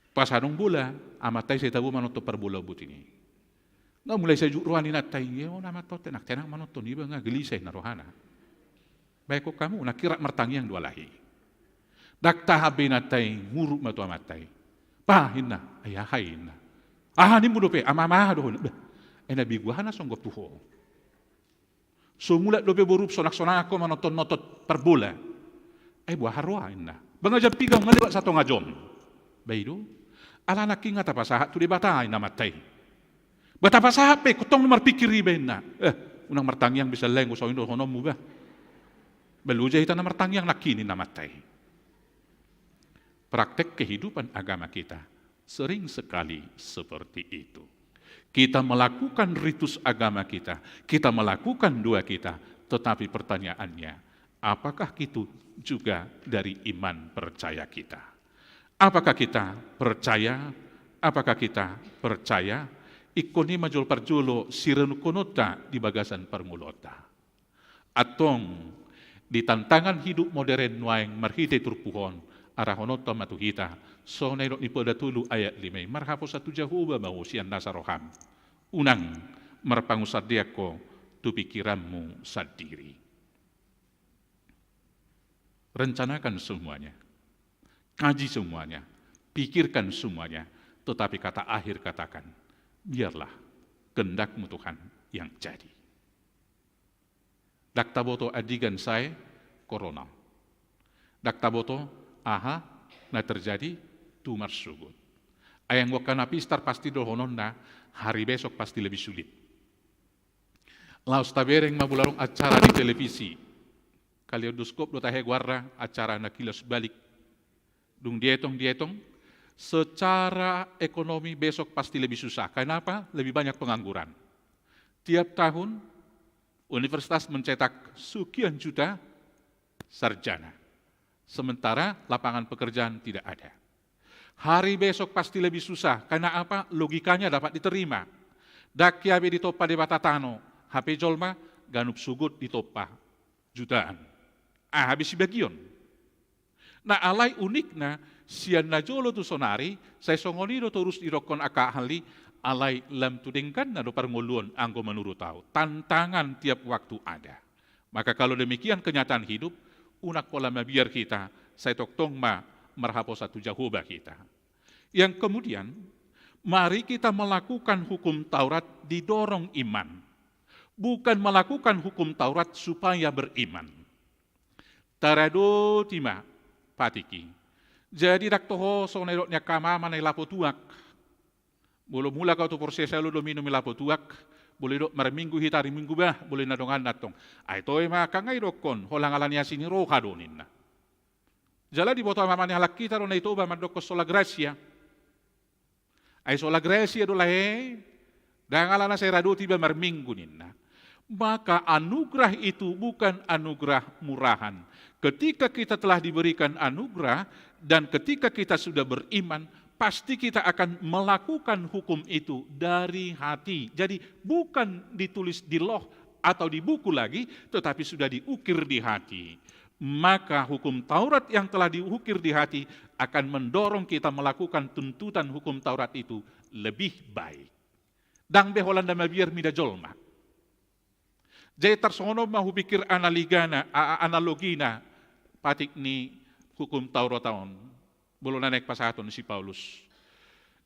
Pas adong bola, amanta i sai tabo manonton parbola on boti ni. Nga mulai sajuk roha ni inanta i, ia on amanta on tenang-tenang manonton, iba nga gelisah ninna rohana. Baen hamu, nangkin rap martangiang do alai. Ndang tahan be inanta i, nguruk ma tu amanta i. Bah, ninna, ai aha i, ninna. Aha nimmu dope, ama-ama aha do ho, ninna. Bah, ai na begu aha na songgop tu ho. So mulak dope boru, sonang-sonang ho manonton-nonton parbola. Ai boha roha, ninna. Ba nga jam piga, nga lewat satonga jom. Ba i do. Ala nangkin nga tapasahat tu Debata, ninna amanta i. Ba tapasahat pe, ingkon tong marpingkir iba, ninna. Eh, unang martangiang be, sai lae, nga songon i dohononmu ba. Ba loja hita na martangiang nangkin, ninna amanta i. Praktek kehidupan agama kita sering sekali seperti itu. Kita melakukan ritus agama kita, kita melakukan doa kita, tetapi pertanyaannya, apakah itu juga dari iman percaya kita? Apakah kita percaya? Apakah kita percaya? Ingkon i ma jolo parjolo sirenungkononta di bagasan parngoluonta. Antong, di tantangan hidup modern nuaeng marhite turpuk on, arahononta ma tu hita, songon na nidok ni Poda tolu ayat lima i, marhaposan tu Jahowa ma ho sian nasa roham. Unang marpangunsandean ho tu pingkiranmu sandiri. Rencanakan semuanya. Kaji semuanya. Pikirkan semuanya. Tetapi kata akhir katakan, biarlah kehendak-Mu Tuhan yang jadi. Ndang taboto andigan sae corona. Ndang taboto aha na terjadi tu marsogot. Ai anggo angka na pistar pasti dohononna hari besok pasti lebih sulit. Laos tabereng ma molo adong acara di televisi. Kaleidoskop do tahe goarna, acara na kilas balik. Dung dietong, dietong, secara ekonomi besok pasti lebih susah. Kenapa? Lebih banyak pengangguran. Tiap tahun, universitas mencetak sekian juta sarjana. Sementara lapangan pekerjaan tidak ada. Hari besok pasti lebih susah. Karena apa? Logikanya dapat diterima. Ndang hea be ditompa Debata tano, hape jolma, ganup sogot ditompa. jutaan. Ah, habis sibagion. Nah, alai unikna, sian na jolo tu sonari, sai songon i do torus didokkon angka ahli, alai lam tu dengganna do parngoluon anggo manurut au. Tantangan tiap waktu ada. Maka kalau demikian kenyataan hidup, unang pola mabiar hita, sai tongtong ma marhaposan tu Jahowa hita. Yang kemudian, mari kita melakukan hukum Taurat didorong iman. Bukan melakukan hukum Taurat supaya beriman. Taradoti ma patik i. Jadi ndang toho songon na nidok ni angka amang na i lapo tuak. Molo mulak au tu Porsea, sai olo do minum i lapo tuak. Molo didok marminggu hita, ari Minggu bah, molo na dongan na tong. Ai toe ma angka nga idokkon, holan ala ni asi ni roha do ninna. Jala diboto amang ni halak hita do na i Toba mandokkon sola gratia. Ai sola gratia do lae, ndang ala na sai radoti iba marminggu ninna. Maka anugerah itu bukan anugerah murahan. Ketika kita telah diberikan anugerah dan ketika kita sudah beriman, pasti kita akan melakukan hukum itu dari hati. Jadi bukan ditulis di loh atau di buku lagi, tetapi sudah diukir di hati. Maka hukum Taurat yang telah diukir di hati akan mendorong kita melakukan tuntutan hukum Taurat itu lebih baik. Ndang be holan na mabiar mida jolma. Jadi tarsongon on ma hupikir analigana, a-, analogina patik ni hukum Taurat on. Molo na naeng pasahaton si Paulus.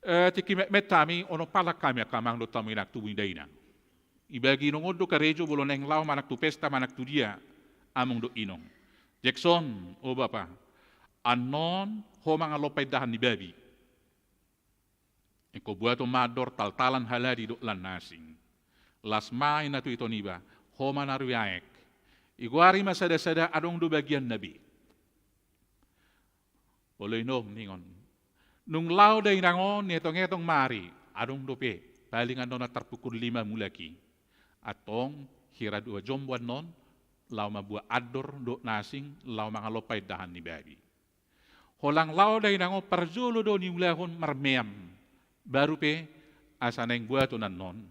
Eh, tingki metmet hami, onom halak hami angka amang dohot hamu inang tubu ni dainang. Ibagi inong on do karejo molo naeng laho manang tu pesta manang tu dia, among dohot inong. Jackson, o bapa, annon ho mangalompa indahan ni babi. Ingkon buaton ma andor taltalan haladi dohot lan na asing. Las ma inna tu ito niba, ho ma na ro aek. Igoari ma sada-sada adong do bagianna be. Olo inong ningon. Nung laho dainang on nietong-etong ma ari, adong dope, paling annon antar pukul lima mulak i. Antong, hira dua jom do annon, laho mambuat andor dohot na asing, laho mangalompa indahan ni babi. Holan laho dainang on parjolo do niulahon marmeam. Baru pe asa naeng buaton annon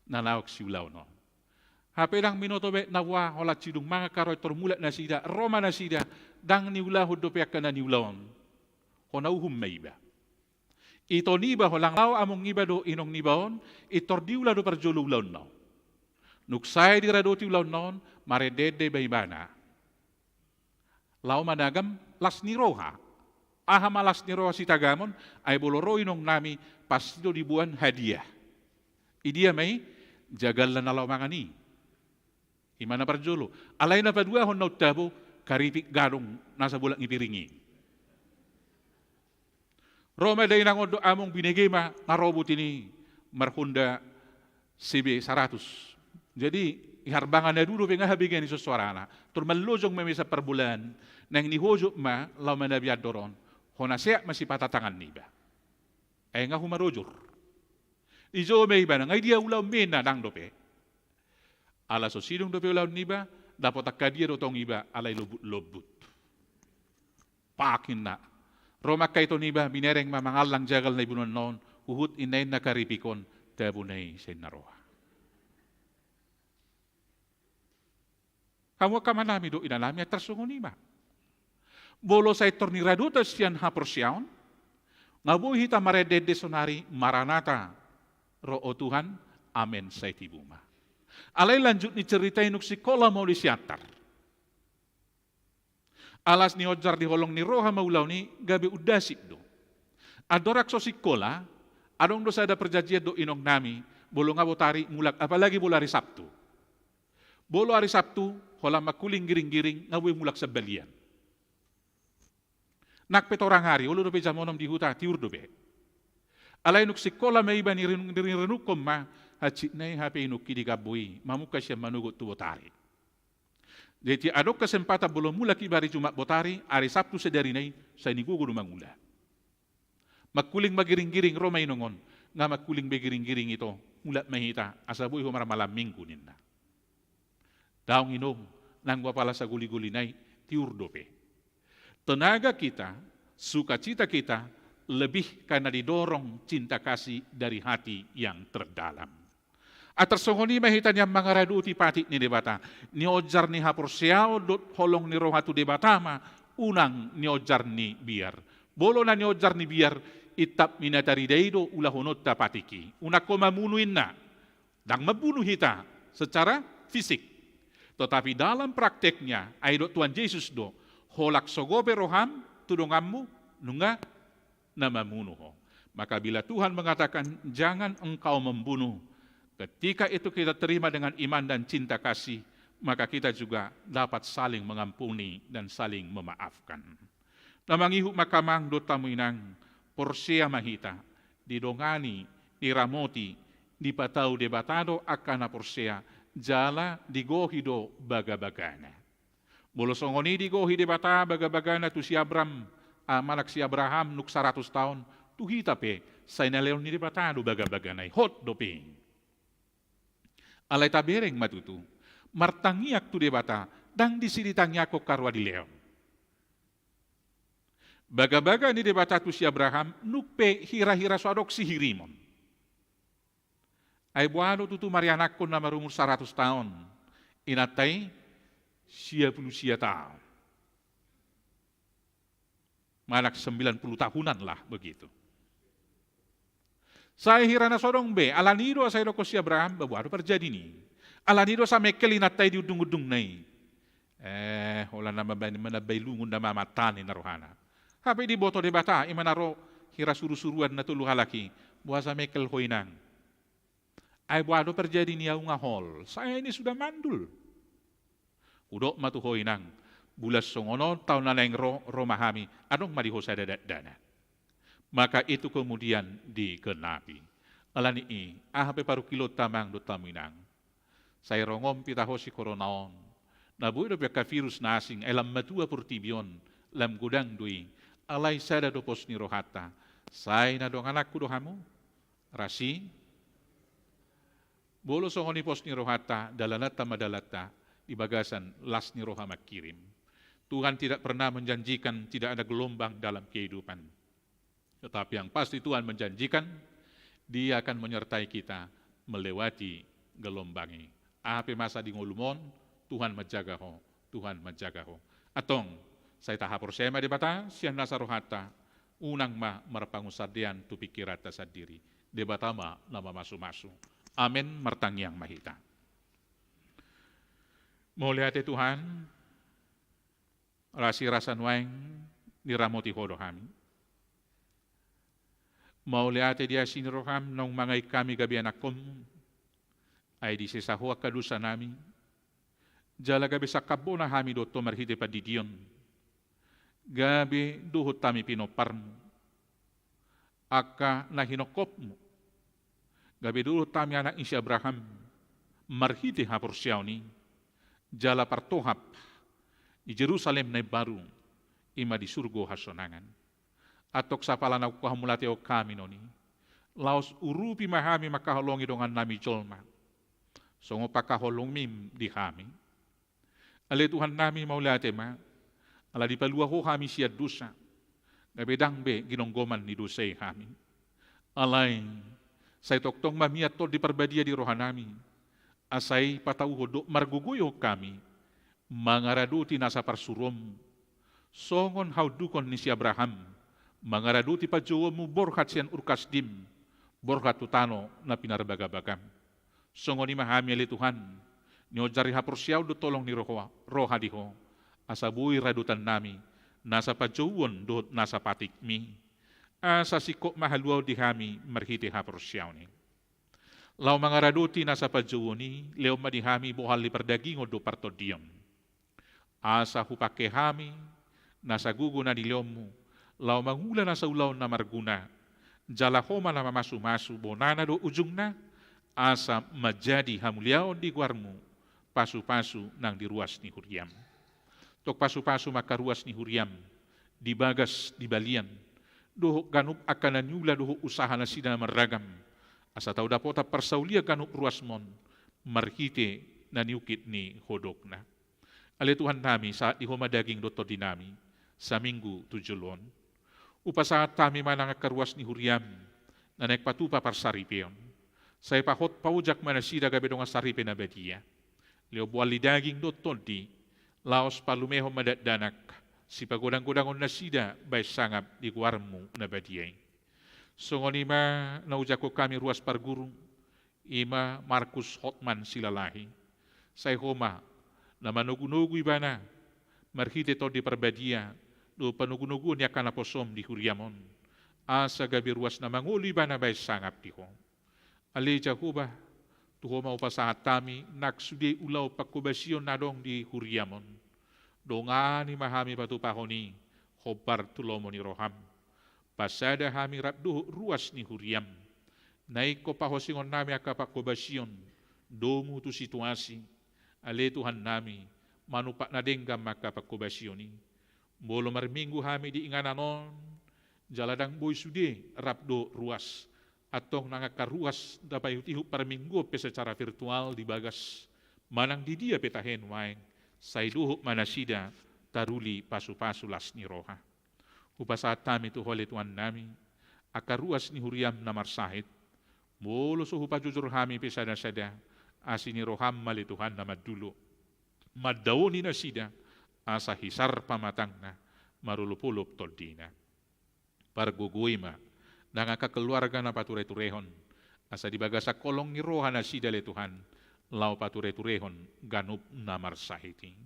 na naeng siulaon on. Hape ndang binoto be na ua holan sidung mangan haroa intor mulak nasida, ro ma nasida, ndang niulahon dope angka na niula on. Hona uhum ma iba. Ito niba holan laho among niba dohot inong niba on, intor diula do parjolo ulaonna on. Nung sae diradoti ulaonna on, marende-ende ma ibana. Laho managam las ni roha. Aha ma las ni roha sitagamon, ai molo ro inong nami pasti do diboan hadiah. Idia ma i, jagalna na laho mangan i. I ma na parjolo. Alai na paduahon na untabo, karipik gadong na sabolak ni piring i. Ro ma dainang on dohot among, binege ma na ro boti ni marhonda C B saratus. Jadi, i harbangan na dua dope nga habegean i soarana. Tor mallojong ma mesa parbolaan, naeng nihojop ma laho manabi andor on. Hona seat ma sipata tangan niba. Ai nga humarojor. Dijou ma ibana, nga idia ulaon be na, ndang dope. Ala so sidung dope ulaon niba, dapot angka dia do tong iba, alai lombut-lombut. Pak inna. Ro ma angka ito niba, binereng ma mangallang jagal na iboanonna on, huhut inna-inna karipik on, tabo na i sian na roha. Hamu angka amanami dohot inanami, tarsongon i ma. Molo sai tor niradothon sian haporseaon, nga boi hita marende-ende sonari, Maranatha, ro ho Tuhan, amen, sai tibu ma. Alai lanjut ni cerita i nung singkola ma uli siantar. Alas ni onjar di holong ni roha ma ulaon i, gabe undasik do. Andorang so singkola, adong do sada perjanjian dohot inong nami, molo nga botari mulak, apalagi molo ari Sabtu. Molo ari Sabtu, holan mangkuling giring-giring, nga boi mulak sambalian. Nang pe torang ari, olo dope jam onom di huta, tiur dope. Alai nung singkola ma iba, nirenung-, nirenungkon ma, hansit nai hape inongki di gambo i, mamungka sian manogot tu botari. Jadi adong kesempatan molo mulak iba ari Jumat botari, ari Sabtu sadari nai, sai nigogo do mangula. Mangkuling ma giring-giring, ro ma inong on, nga mangkuling be giring-giring ito, mulak ma hita, asa boi ho marmalam minggu ninna. Daong inong, nanggo apala sagoli-goli nai, tiur dope. Tenaga kita, sukacita kita, lebih karena didorong cinta kasih dari hati yang terdalam. Antar songon i ma hita nian mangaradoti patik ni Debata. Nionjar ni haporseaon dohot holong ni roha tu Debata ma unang nionjar ni biar. Molo na nionjar ni biar, intap ni na tarida i do ulahononta patik i. Unang ho mamunu inna. Ndang mambunu hita secara fisik. Tetapi dalam prakteknya, ai didok Tuhan Jesus do, holan sogo pe roham tu donganmu, nunga na mamunu ho. Maka bila Tuhan mengatakan, "Jangan engkau membunuh," ketika itu kita terima dengan iman dan cinta kasih, maka kita juga dapat saling mengampuni dan saling memaafkan. Na mangihut ma hamu amang dohot hamu inang, porsea ma hita, didongani, diramoti, dipatau Debata do angka na porsea, jala digohi do bagabagana. Molo songon i digohi Debata bagabagana tu si Abram, ah, manang si Abraham nunga saratus taon, tu hita pe, sai nilehon ni Debata do bagabagana i, hot dope. Alai tabereng ma tutu, martangiang tu Debata, ndang disi ditangiangkon angka roha dilehon. Bagabaga ni Debata tu si Abraham, nunga pe hira-hira so adong sihirimon. Ai boha do tutu marianakhon na marumur saratus taon, inanta i sia pulu sia taon. Manang sembilan puluh tahunan lah begitu. Sai hira na so adong be, alani i do asa didokkon si Abraham, ba boha do parjadi ni. Alani i do asa mengkel inanta i di undung-undungna i. Eh, holan na mambaen, manambai lungun nama matani na rohana. Hape diboto Debata, ima na ro hira suru-suruan na tolu halak i, boha asa mengkel ho inang. Ai boha do parjadi ni au nga hol, saya ini sudah mandul. Hudok ma tu ho inang, bulan songon on taon na naeng ro, ro ma hami, adong ma di ho sada dakdanak. Maka itu kemudian digenapi. Alani i, aha pe parungkilonta amang dohot hamu inang. Sai rongon pe taho si korona on. Na boi dope angka virus na asing, ai lam matua portibi on, lam godang do i. Alai sada do pos ni rohanta. Sai na dongananku do hamu. Rasi. Molo songon i pos ni rohanta, dalananta ma dalanta, di bagasan las ni roha mangkirim. Tuhan tidak pernah menjanjikan tidak ada gelombang dalam kehidupan. Tetapi yang pasti Tuhan menjanjikan, Dia akan menyertai kita melewati gelombang i. Aha pe masa di ngolum on, Tuhan manjaga ho, Tuhan manjaga ho. Antong, sai tahaporseai ma Debata, sian nasa rohanta, unang ma marpangunsandean tu pingkiranta sandiri. Debata ma na mamasu-masu. Amen, martangiang ma hita. Mauliate Tuhan, rasi rasa nuaeng diramoti ho do hami. Mauliate di asi ni roham naung mangain hami gabe anakkonmu. Ai disesa ho angka dosa nami. Jala gabe sangkap bona hami dohot ho marhite pandidion. Gabe dohot hami pinomparmu. Angka na hinophopmu. Gabe dohot hami anak ni si Abraham. Marhite haporseaon i. Jala partohap di Jerusalem na imbaru. Ima di surgo hasonangan. Antong sapala na ungka hamauliateon hami non i. Laos urupi ma hami mangkaholongi dongan nami jolma. Songon pangkaholongim di hami. Ale Tuhan nami mauliate ma. Ala dipalua ho hami sian dosa. Gabe ndang be ginonggoman ni dosa i hami. Alai. Sai tongtong ma mian Tondi Parbadia di roha nami. Asa i patauhon dohot margogoihon hami. Mangaradoti nasa parsuruonmu. Songon haundukhon ni si Abraham. Mangaradoti panjouonmu borhat sian Ur Kasdim. Borhat tu tano na pinarbagabagam. Songon i ma hami ale Tuhan. Nionjar ni haporseaon dohot holong ni roha, roha di ho. Asa boi radotan nami. Nasa panjouon dohot nasa patikmi. Asa singkop ma haluaon di hami marhite haporseaon i. Laho mangaradoti nasa panjouon i, lehon ma di hami bohal ni pardagingon dohot partondion. Asa hupangke hami, nasa gogo na nilehonmu, laho mangula nasa ulaon na marguna, jala ho ma na mamasu-masu bonana dohot ujungna, asa manjadi hamuliaon di goarmu, pasu-pasu nang di ruas ni huriam. Tong pasu-pasu ma angka ruas ni huriam, di bagas, di balian, dohot ganup angka na niula dohot usaha nasida na marragam, asa tau dapotan parsaulian ganup ruasmon, marhite na niungkit ni hodokna. Ale Tuhan nami, sahat di ho ma daging dohot tondi nami, saminggu tu jolo on. Hupasahat hami ma nang angka ruas ni huriam, na naeng patupa parsaripeon. Sai pahot paojak ma nasida gabe dongan saripe na badia. Lehon boan ni daging dohot tondi, laos palumehon ma dakdanak, sipagodanggodangon nasida baen sangap di goarmu na badia i. Songon i ma na hujakhon hami ruas parguru, i ma Markus Hotman Silalahi. Sai Ho ma na manogunogu ibana marhite Tondi Parbadia dohot panogunoguon ni angka naposom di huriam on, asa gabe ruas na mangolu ibana baen sangap di Ho. Ale Jahowa, tu Ho ma hupasahat hami nang sude ulaon panghobasion na adong di huriam on. Dongani ma hami patupahon i hombar tu lomo ni roham. Pasada hami rap dohot ruas ni huriam. Na ingkon pahosingonnami angka panghobasion, domu tu situasi. Ale Tuhannami, manumpak na denggan ma angka panghobasion i. Molo marminggu hami di inganan on, jala ndang boi sude rap dohot ruas. Antong nang angka ruas na paihutihut parmingguon pe secara virtual di bagas manang di dia pe tahe nuaeng, sai dohot ma nasida taruli pasupasu las ni roha. Hupasahat hami tu Ho ale Tuhannami, angka ruas ni huriam na marsahit, molo so hupajojor hami pe sadasada, asi ni roham ma ale Tuhan na mandulo. Mandaoni nasida, asa hisar pamatangna, marolopolop tondina. Pargogoi ma nang angka keluarga na patureturehon, asa di bagasan holong ni roha nasida ale Tuhan, laho patureturehon ganup na marsahit i.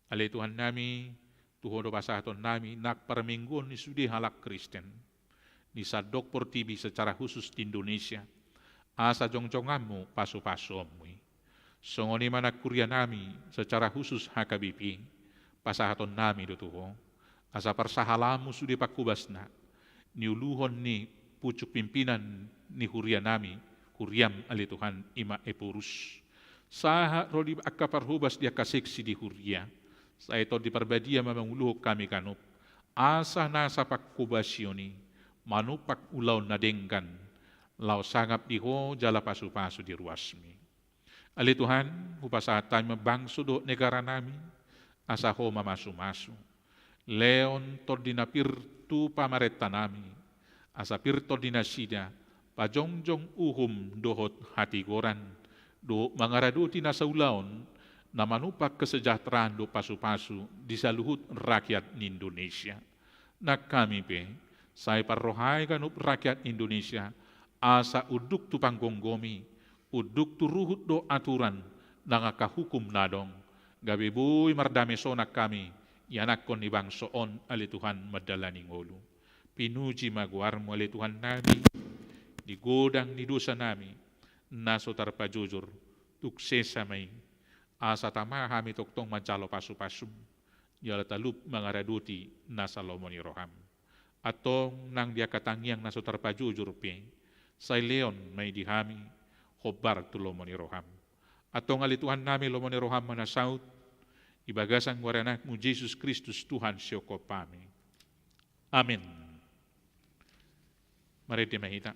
Ale Tuhannami, tu Ho do pasahatonnami nang parmingguon ni sude halak Kristen di sandok portibi, secara khusus di Indonesia, asa jongjonganmu pasupasuonmu i. Songon i ma nang hurianami, secara khusus H K B P, pasahatonnami do tu Ho, asa parsahalaanmu sude panghobasna, niuluhon ni pucuk pimpinan ni hurianami, huriam ale Tuhan, i ma Ephorus. Sahat ro di angka parhobas di angka seksi di huria, sai Tondi Parbadia ma manguluhon hami ganup, asa nasa panghobasion i manumpak ulaon na denggan, laho sangap di Ho jala pasupasu di ruasmi. Ale Tuhan, hupasahat hami ma bangso dohot negaranami, asa Ho mamasumasu. Lehon tondi na pir tu pamarentanami, asa pir tondi nasida pajongjong uhum dohot hatigoran, dohot mangaradoti nasa ulaon na manumpak kesejahteraan dohot pasupasu di saluhut rakyat ni Indonesia. Nang hami pe, sai parrohai ganup rakyat Indonesia, asa unduk tu panggomgomi, unduk tu ruhut dohot aturan nang angka hukum na adong, gabe boi mardame sonang hami, ianakhon ni bangso on ale Tuhan mandalani ngolu. Pinuji ma goarmu ale Tuhannami, di godang ni dosanami na so tarpajojor, tung sesa ma i, asa tama hami tongtong manjalo pasupasum, jala talup mangaradoti nasa lomo ni roham. Antong nang di angka tangiang na so tarpajojor pe, sai lehon ma i di hami, hombar tu lomo ni roham. Antong ale Tuhannami, lomo ni roham ma na saut, di bagasan goar ni Anakmu Jesus Kristus Tuhan sihophopami. Amin. Marende ma hita.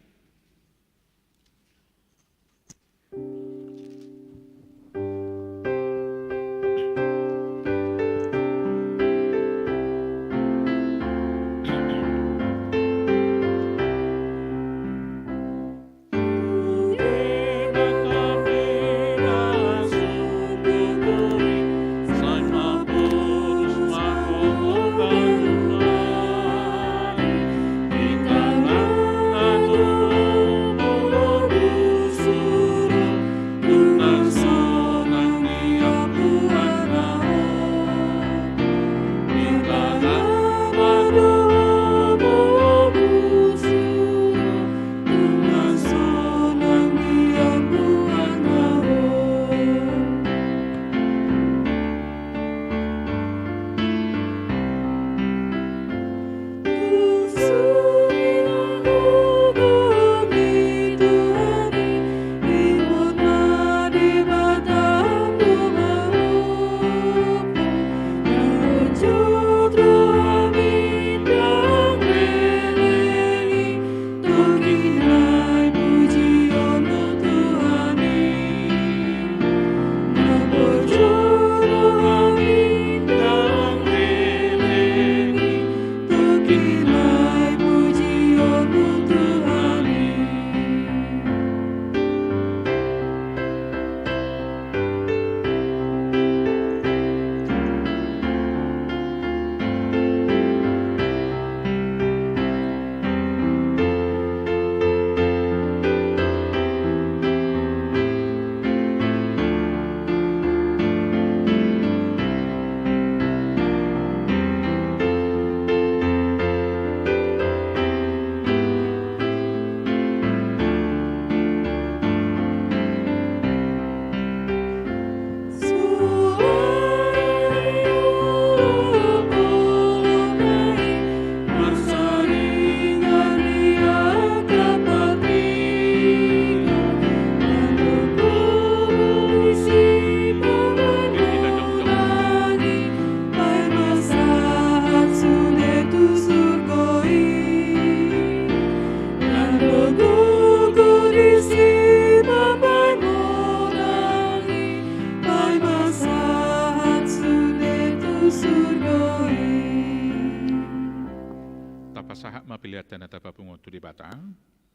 Tanda tapapungu tu Debata,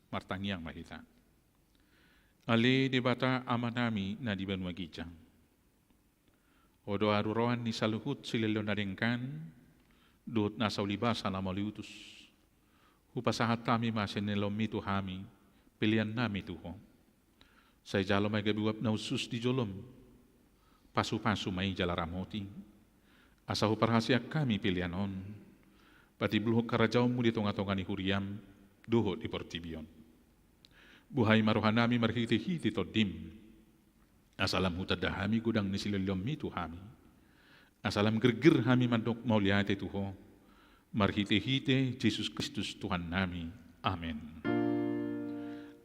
martangiang ma hita. Ale Debata Amanami na di banua ginjang. Ho do haruroan ni saluhut silehonlehon na denggan, dohot nasa ulibasa na mauliutus. Hupasahat hami ma sian lehonmi tu hami, peleannami tu Ho. Sai jalo ma i gabe uap na hushus di jolom. Pasupasu ma i jala ramoti. Asa huparhaseang hami pelean on. Patimbulhon harajaonmu di tongatonga ni huriam, dohot di portibi on. Buhai ma rohanami marhitehite Tondim. Asa lam hutanda hami godang ni silehonlehonmi tu hami. Asa lam girgir hami mandok mauliate tu Ho. Marhitehite Jesus Kristus Tuhannami. Amen.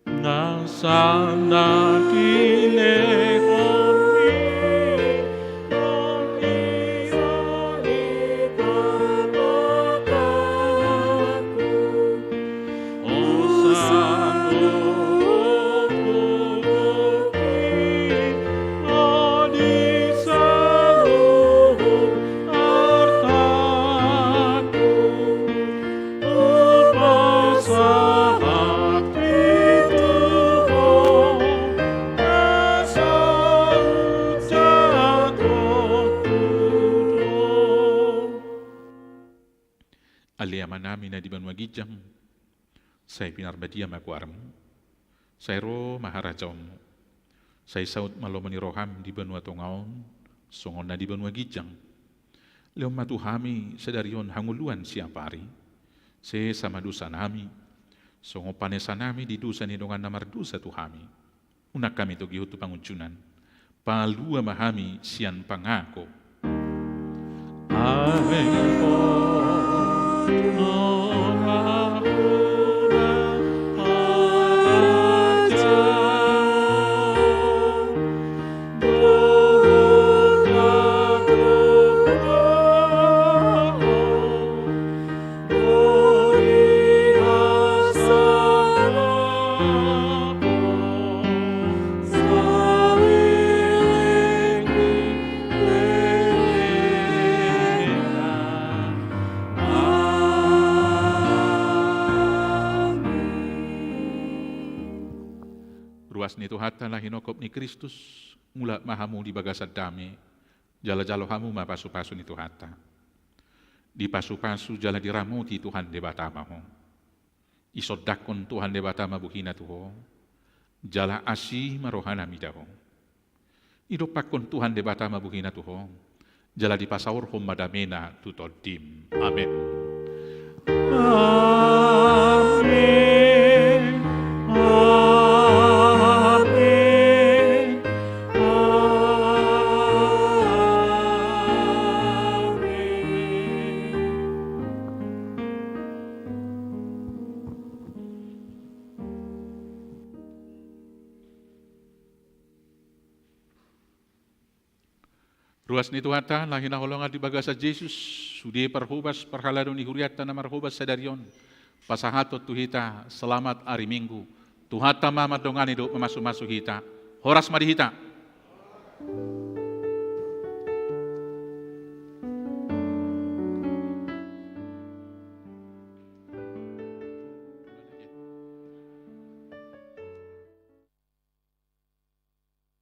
Nasa na dilehonmi, Ale Amanami na di banua ginjang, sai pinarbadia ma goarmu, sai ro ma harajaonmu, sai saut ma lomo ni roham di banua tonga on, songon na di banua ginjang. Lehon ma tu hami sadari on hangoluan siapari, sesa ma dosanami, songon panesanami di dosa ni dongan na mardosa tu hami. Unang hami togihon tu pangunjunan. Palua ma hami sian pangago. Ruas ni Tuhanta na hinongkop ni Kristus, mulak ma hamu di bagasan dame, jala jalo hamu ma pasupasu ni Tuhanta. Dipasupasu jala diramoti Tuhan Debata ma ho. Isondangkon Tuhan Debata ma bohina tu ho, jala asi ma rohana mida ho. Idompakkon Tuhan Debata ma bohina tu ho, jala dipasaorhon ma damena tu tondim. Amen. Amen. Amen. Amen. Ruas ni Tuhanta, na hinaholongan di bagasan Jesus, sude parhobas parhalado ni hurianta na marhobas sadari on, pasahathon tu hita selamat ari Minggu. Tuhanta ma mandongani dohot mamasumasu hita. Horas ma di hita.